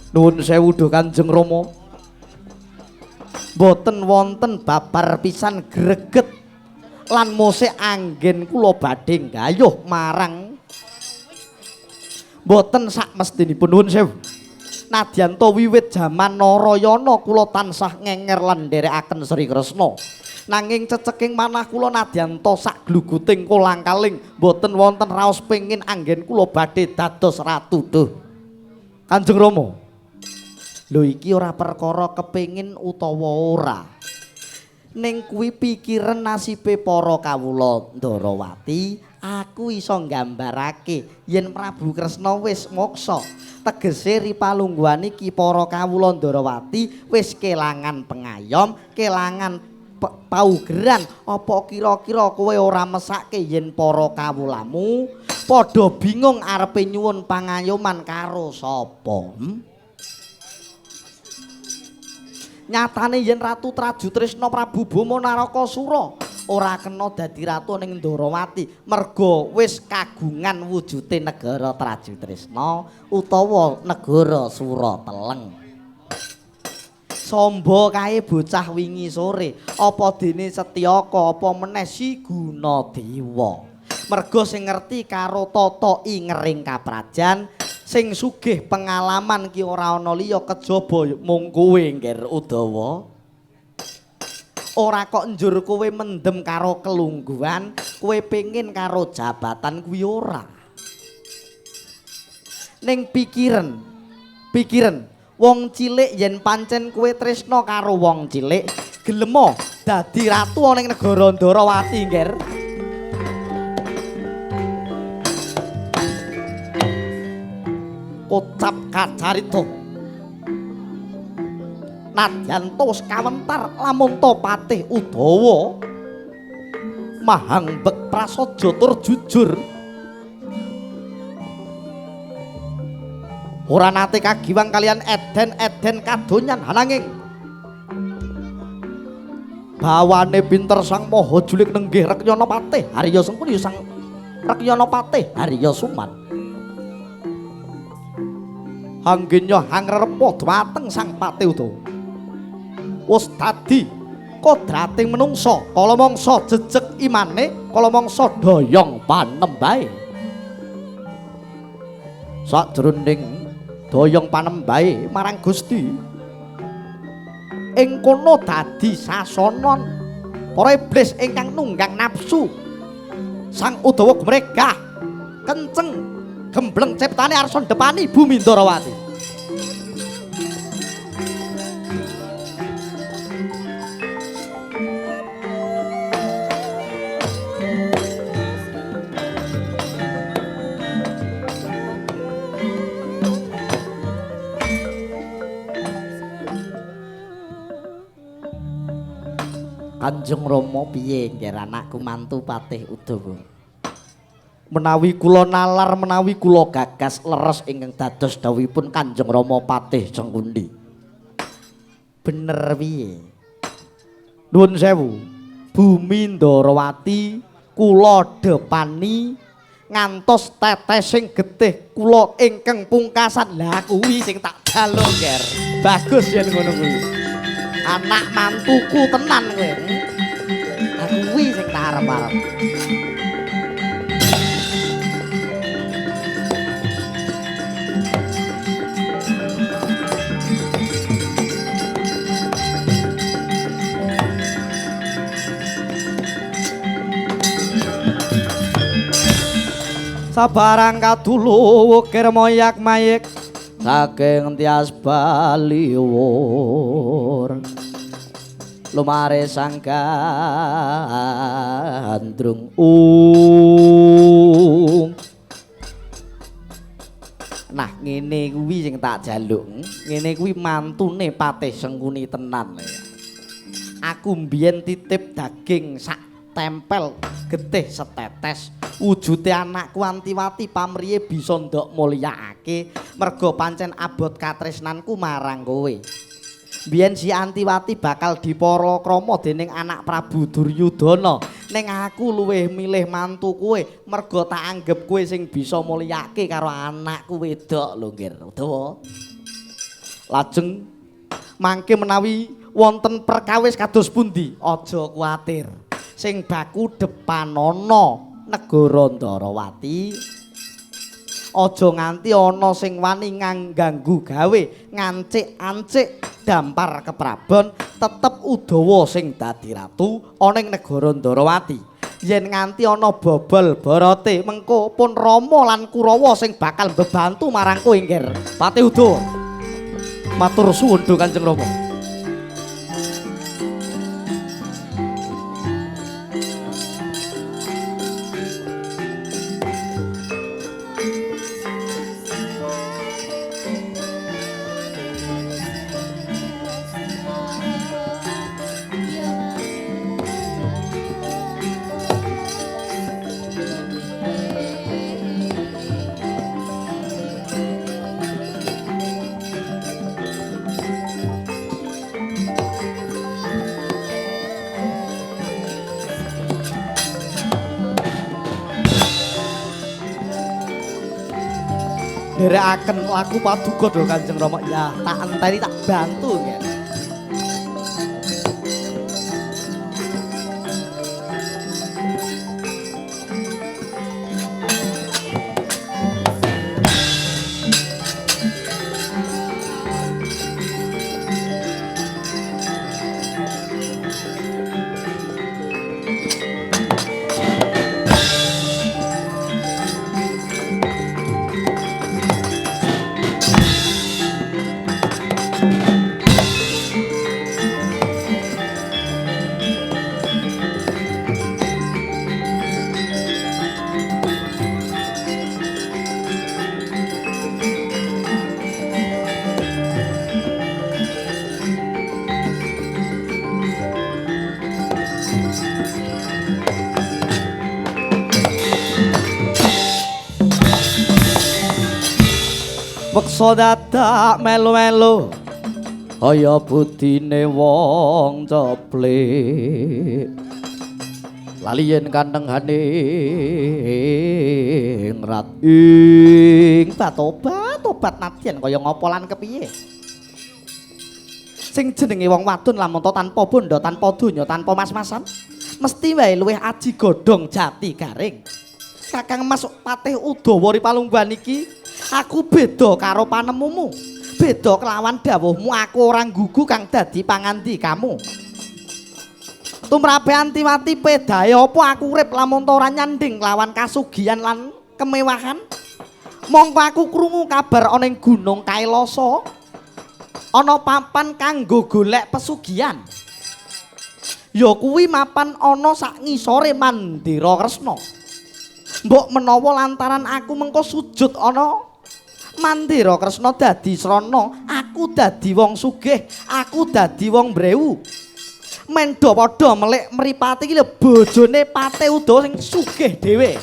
S2: Nuwun sewu duh Kanjeng Rama, mboten wonten babar pisan greget lan mosek anggen kula badhe nggayuh marang mboten sak mestinipun. Nuwun sewu. Nadyan to wiwit jaman Narayana kula tansah ngenger lan nderekaken Sri Kresna.
S1: Nanging ceceking manah kula nadyan ta sak gluguting kolang-kaling mboten wonten raos pengin anggen kula badhe dados ratu. Duh. Kanjeng Rama. Lho iki ora perkara kepengin utawa ora. Ning kuwi pikiran nasibe para kawula Ndarawati, aku iso nggambarake yen Prabu Kresna wis moksa. Tegese ripalungguhan iki para kawula Ndarawati wis kelangan pengayom, kelangan paugeran. Apa kira-kira kowe ora mesake yen para kawulamu padha bingung arepe nyuwun pangayoman karo sapa? Nyatane yen Ratu Trajutrisna Prabu Bama Narakasura ora kena dadi ratu ning Ndarawati merga wis kagungan wujude negara Trajutrisna utawa negara Surateleng. Samba kae bocah wingi sore, apa dene Setyaka apa meneh si Gunadewa. Merga sing ngerti karo tata ingering kaprajan, sing sugih pengalaman ki ora ana liya kejaba mung kowe Ngger Udawa. Ora kok njur kowe mendem karo kelungguhan, kowe pengin karo jabatan kuwi ora. Ning pikiran, pikiran wong cilik yen pancen kowe tresna karo wong cilik, gelemo dadi ratu ana ing negara Ndarawati, Ngger. Kocap kacarita. Nadyan ta wis kawentar lamun ta Patih Udawa mahang bek prasaja tur jujur. Ora nate kagiwang kalian eden-eden kadonyan, ananging bawane pinter sang maha julik nenggih Rekyana Patih Harya Sengkuni sang Rekyana Patih Harya Suman. Anggenya hangrepa dhumateng sang Patih Udawa. Wis dadi kodrating menungsa kala mangsa jejeg imane, kala mangsa doyong panembahe. Sajroning doyong panembahe marang Gusti, ing kono dadi sasonon para iblis ingkang nunggang nafsu. Sang Udawa gumregah kenceng gembleng ciptane arsa ndepani bumi Ndarawati. Kanjeng Rama piye ngger anakku mantu Patih Udawa? Menawi kula nalar, menawi kula gagas leres ingkang dados dawuhipun Kanjeng Rama Patih Sengkuni. Bener piye? Nuwun sewu. Bumi Ndarawati kula depani ngantos tetesing getih kula ingkang pungkasan. Lah kuwi sing tak jaluk, Nger. Bagus yen ngono kuwi. Anak mantuku tenan kowe. Lah kuwi sing tak arep-arep. Sabarang kadulu ukir moyak mayik saking tias baliwur lumare sang gandrung ung. Nah ngene kuwi sing tak jaluk, ngene kuwi mantune Patih Sengkuni tenan. Aku mbiyen titip daging sak tempel getih setetes, wujude anakku Antiwati pamriye bisa ndok mulyakake merga pancen abot katresnanku marang kowe. Mbiyen si Antiwati bakal diparakrama dening anak Prabu Duryudana, ning aku luwih milih mantu kowe merga tak anggep kowe sing bisa mulyakake karo anakku wedok lho, Nggir Udawa. Lajeng mangke menawi wonten perkawis kados pundi, aja kuwatir. Sing baku depanana negara Ndarawati, aja nganti ana sing wani ngganggu gawe, ngancik-ancik dampar keprabon
S2: Tetep Udawa sing dadi ratu ana ing negara Ndarawati. Yen nganti ana bobol barate mengko pun Rama lan Kurawa sing bakal mbebantu marang kowe, Ngger.
S1: Patih Udawa. Matur suwun do Kanjeng Rama.
S2: Nderekaken laku paduka lho Kanjeng Rama. Ya, tak enteni tak bantu nggih. Meksa dadak melu-melu kaya budine wong ceplik. Lali yen kanenghane ngrat ing batobat-tobat nadyan kaya ngapa lan kepiye. Sing jenenge wong wadon lamun to tanpa bondo, tanpa donya, tanpa mas-masan, mesti wae luwih aji godhong jati garing. Kakang Mas Patih Udawa ri palungguhan iki, aku beda karo panemumu. Beda kelawan dawuhmu, aku ora nggugu kang dadi pangandikamu. Tumrape Antiwati pedahe apa aku urip lamun ta ora nyanding lawan kasugihan lan kemewahan? Mongko aku krungu kabar ana ing Gunung Kailasa ana papan kanggo golek pesugihan. Ya kuwi mapan ana sak ngisore Mandira Kresna. Mbok menawa lantaran aku mengko sujud ana Mandira Kresna dadi srana, aku dadi wong sugih, aku dadi wong mbrewu. Mendo padha melik mripate iki lho bojone Patih Udawa sing sugih dhewe.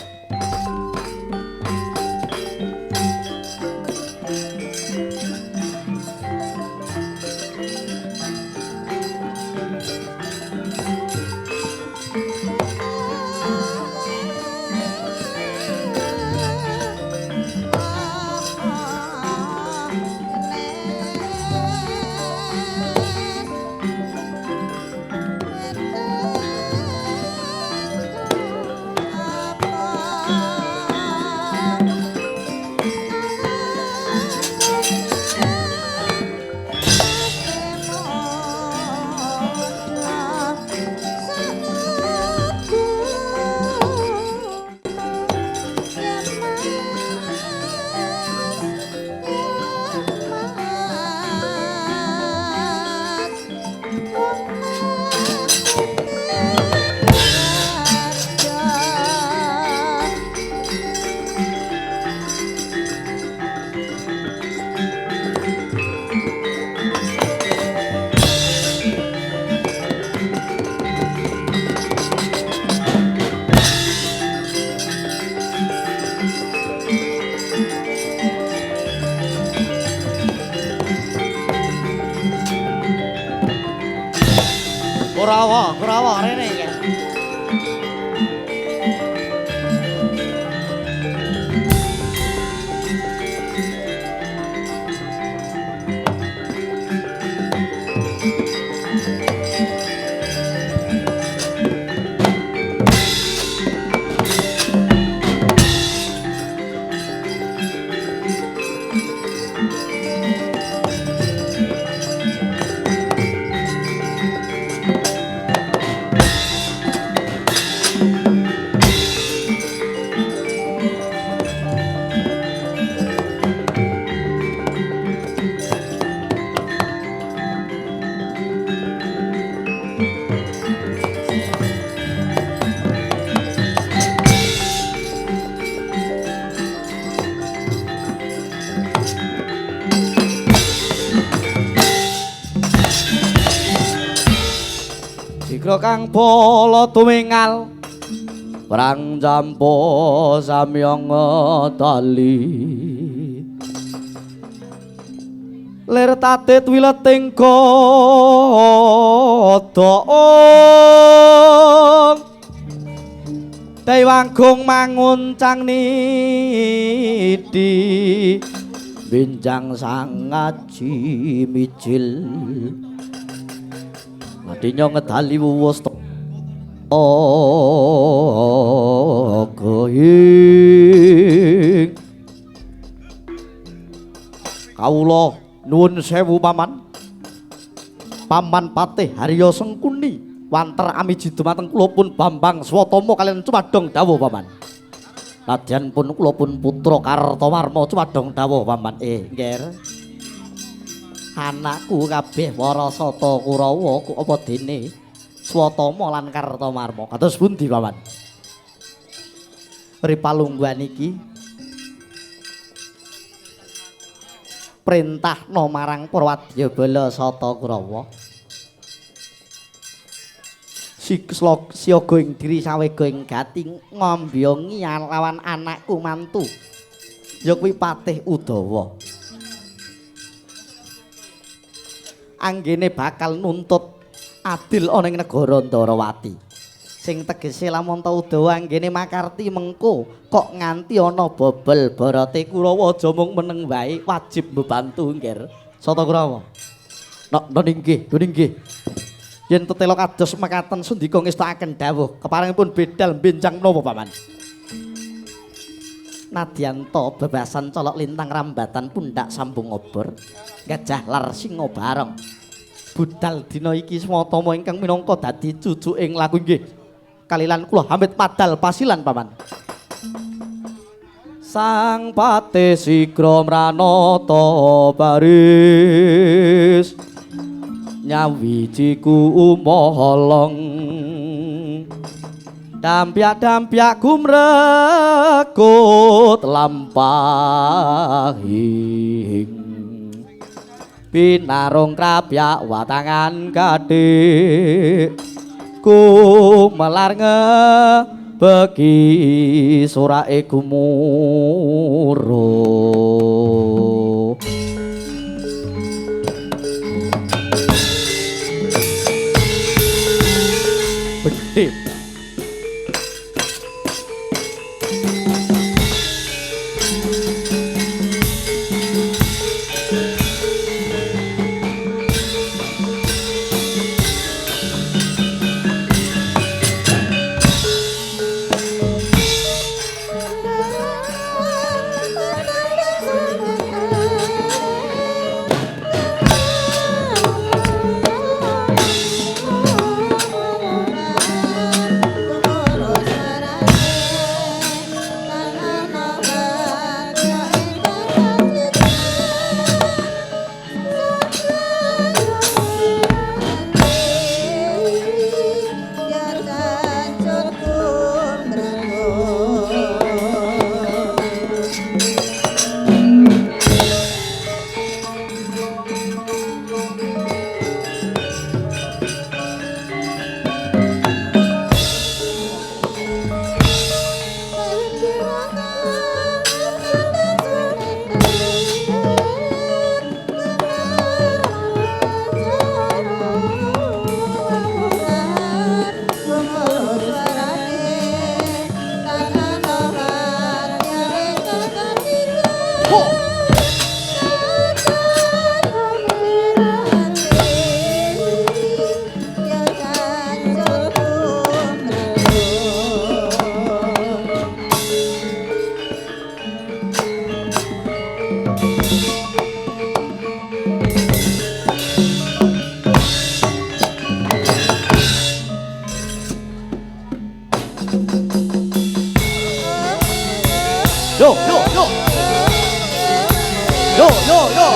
S2: Kurawa, Kurawa rene iki.
S1: kang bala tumingal prang jampo samyang tali lir tatit wileting godhong Dewanggung manguncang nidi binjang sangaji mijil madinya ngedali wuwus ing kawula nuwun sewu paman. Paman Patih Harya Sengkuni wanter amiji dumateng kula pun Bambang Swatama kaliyan cumadong dawuh paman. Nadyan pun kula pun putra Kartawarma cumadong dawuh paman. Ngger. Anakku kabeh para Sata Kurawa ku apa dene Swatama lan Kartawarma. Kados pundi paman? Ripalungguhan iki printahna marang para wadyabala Sata Kurawa. Siaga ing diri sawega ing gati ngombyongi lawan anakku mantu ya kuwi Patih Udawa. Anggene bakal nuntut adil ana ing negara Ndarawati. Sing tegese lamun ta Udawa anggene makarti mengko kok nganti ana bobel barate Kurawa aja mung meneng wae wajib mbebantu ngger Sata Kurawa. Nok nggih, nggih. Yen tetela kados mekaten sundika ngestakaken dawuh keparengipun bedal benjang menapa paman. Nadyan ta bebasan colok lintang rambatan pundak sambung obor gajah lar singa barong. Budal dina iki Swatama ingkang minangka dadi cucu ing laku nggih. Kalilan kula hamit padal pasilan paman. Sang Patih sigra mranata baris nyawijiku umaholong dampyak-dampyak gumrekut lampahing pinarung krapyak watangan kathik ku melar ngebeki surake gumuruh. Bedhit. Yo yo yo. Yo yo yo.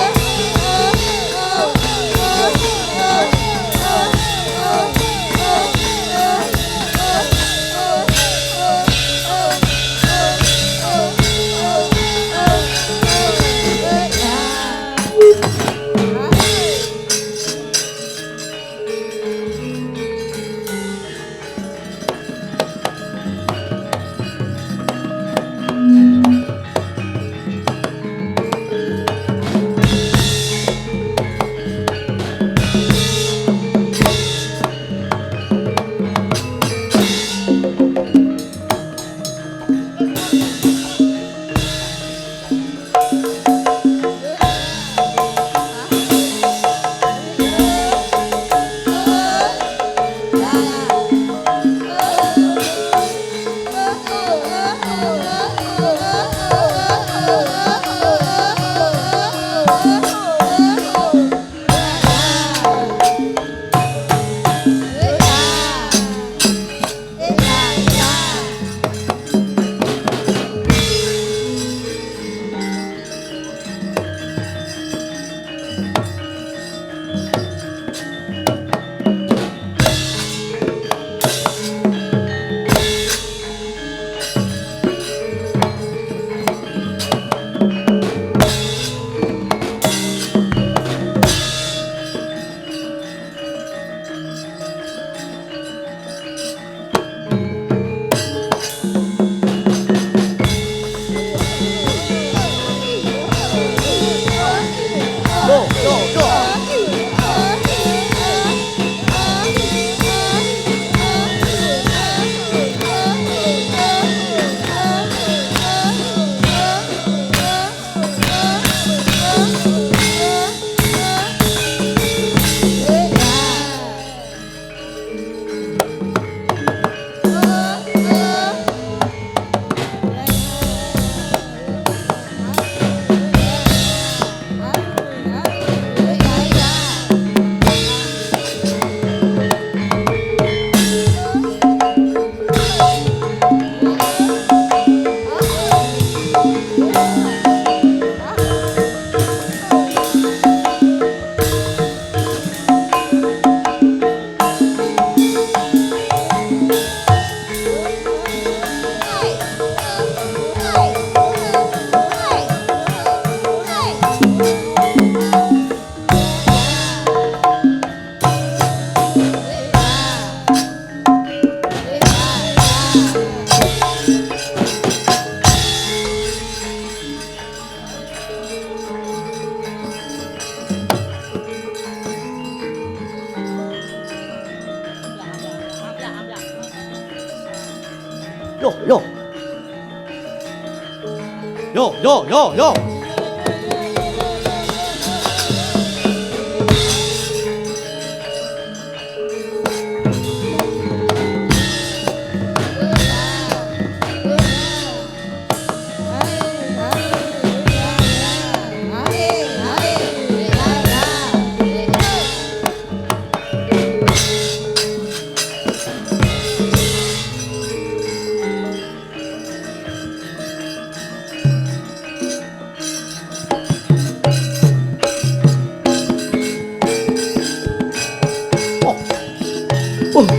S2: Yo yo yo yo.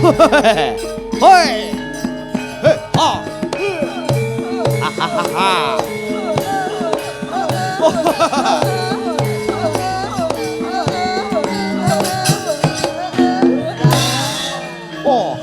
S2: Hoi. He ha. Ha ha ha ha. Oh.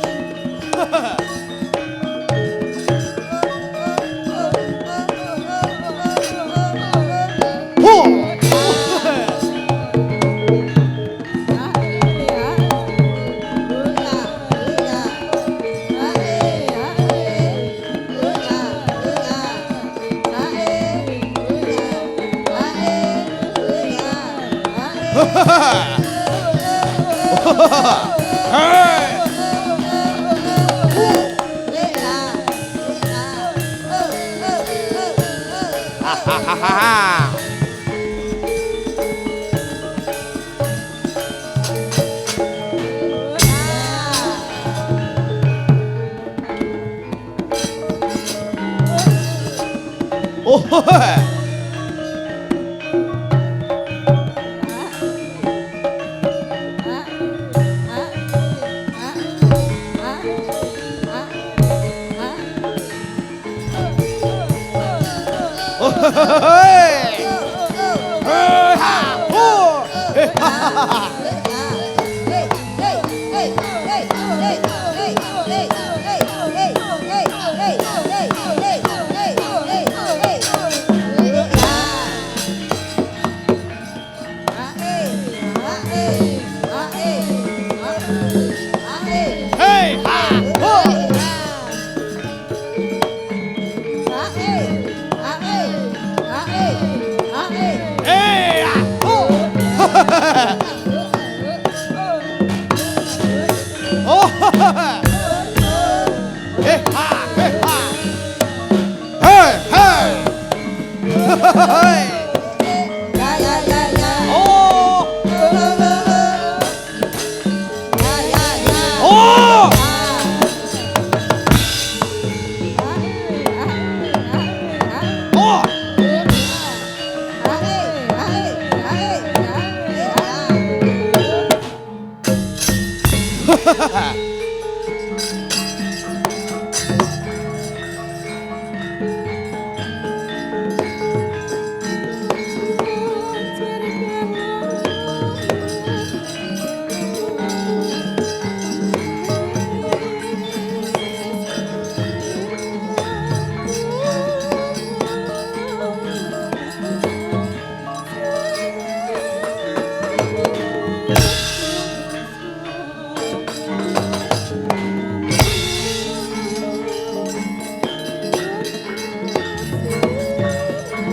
S2: Oh.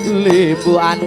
S2: Limbukan.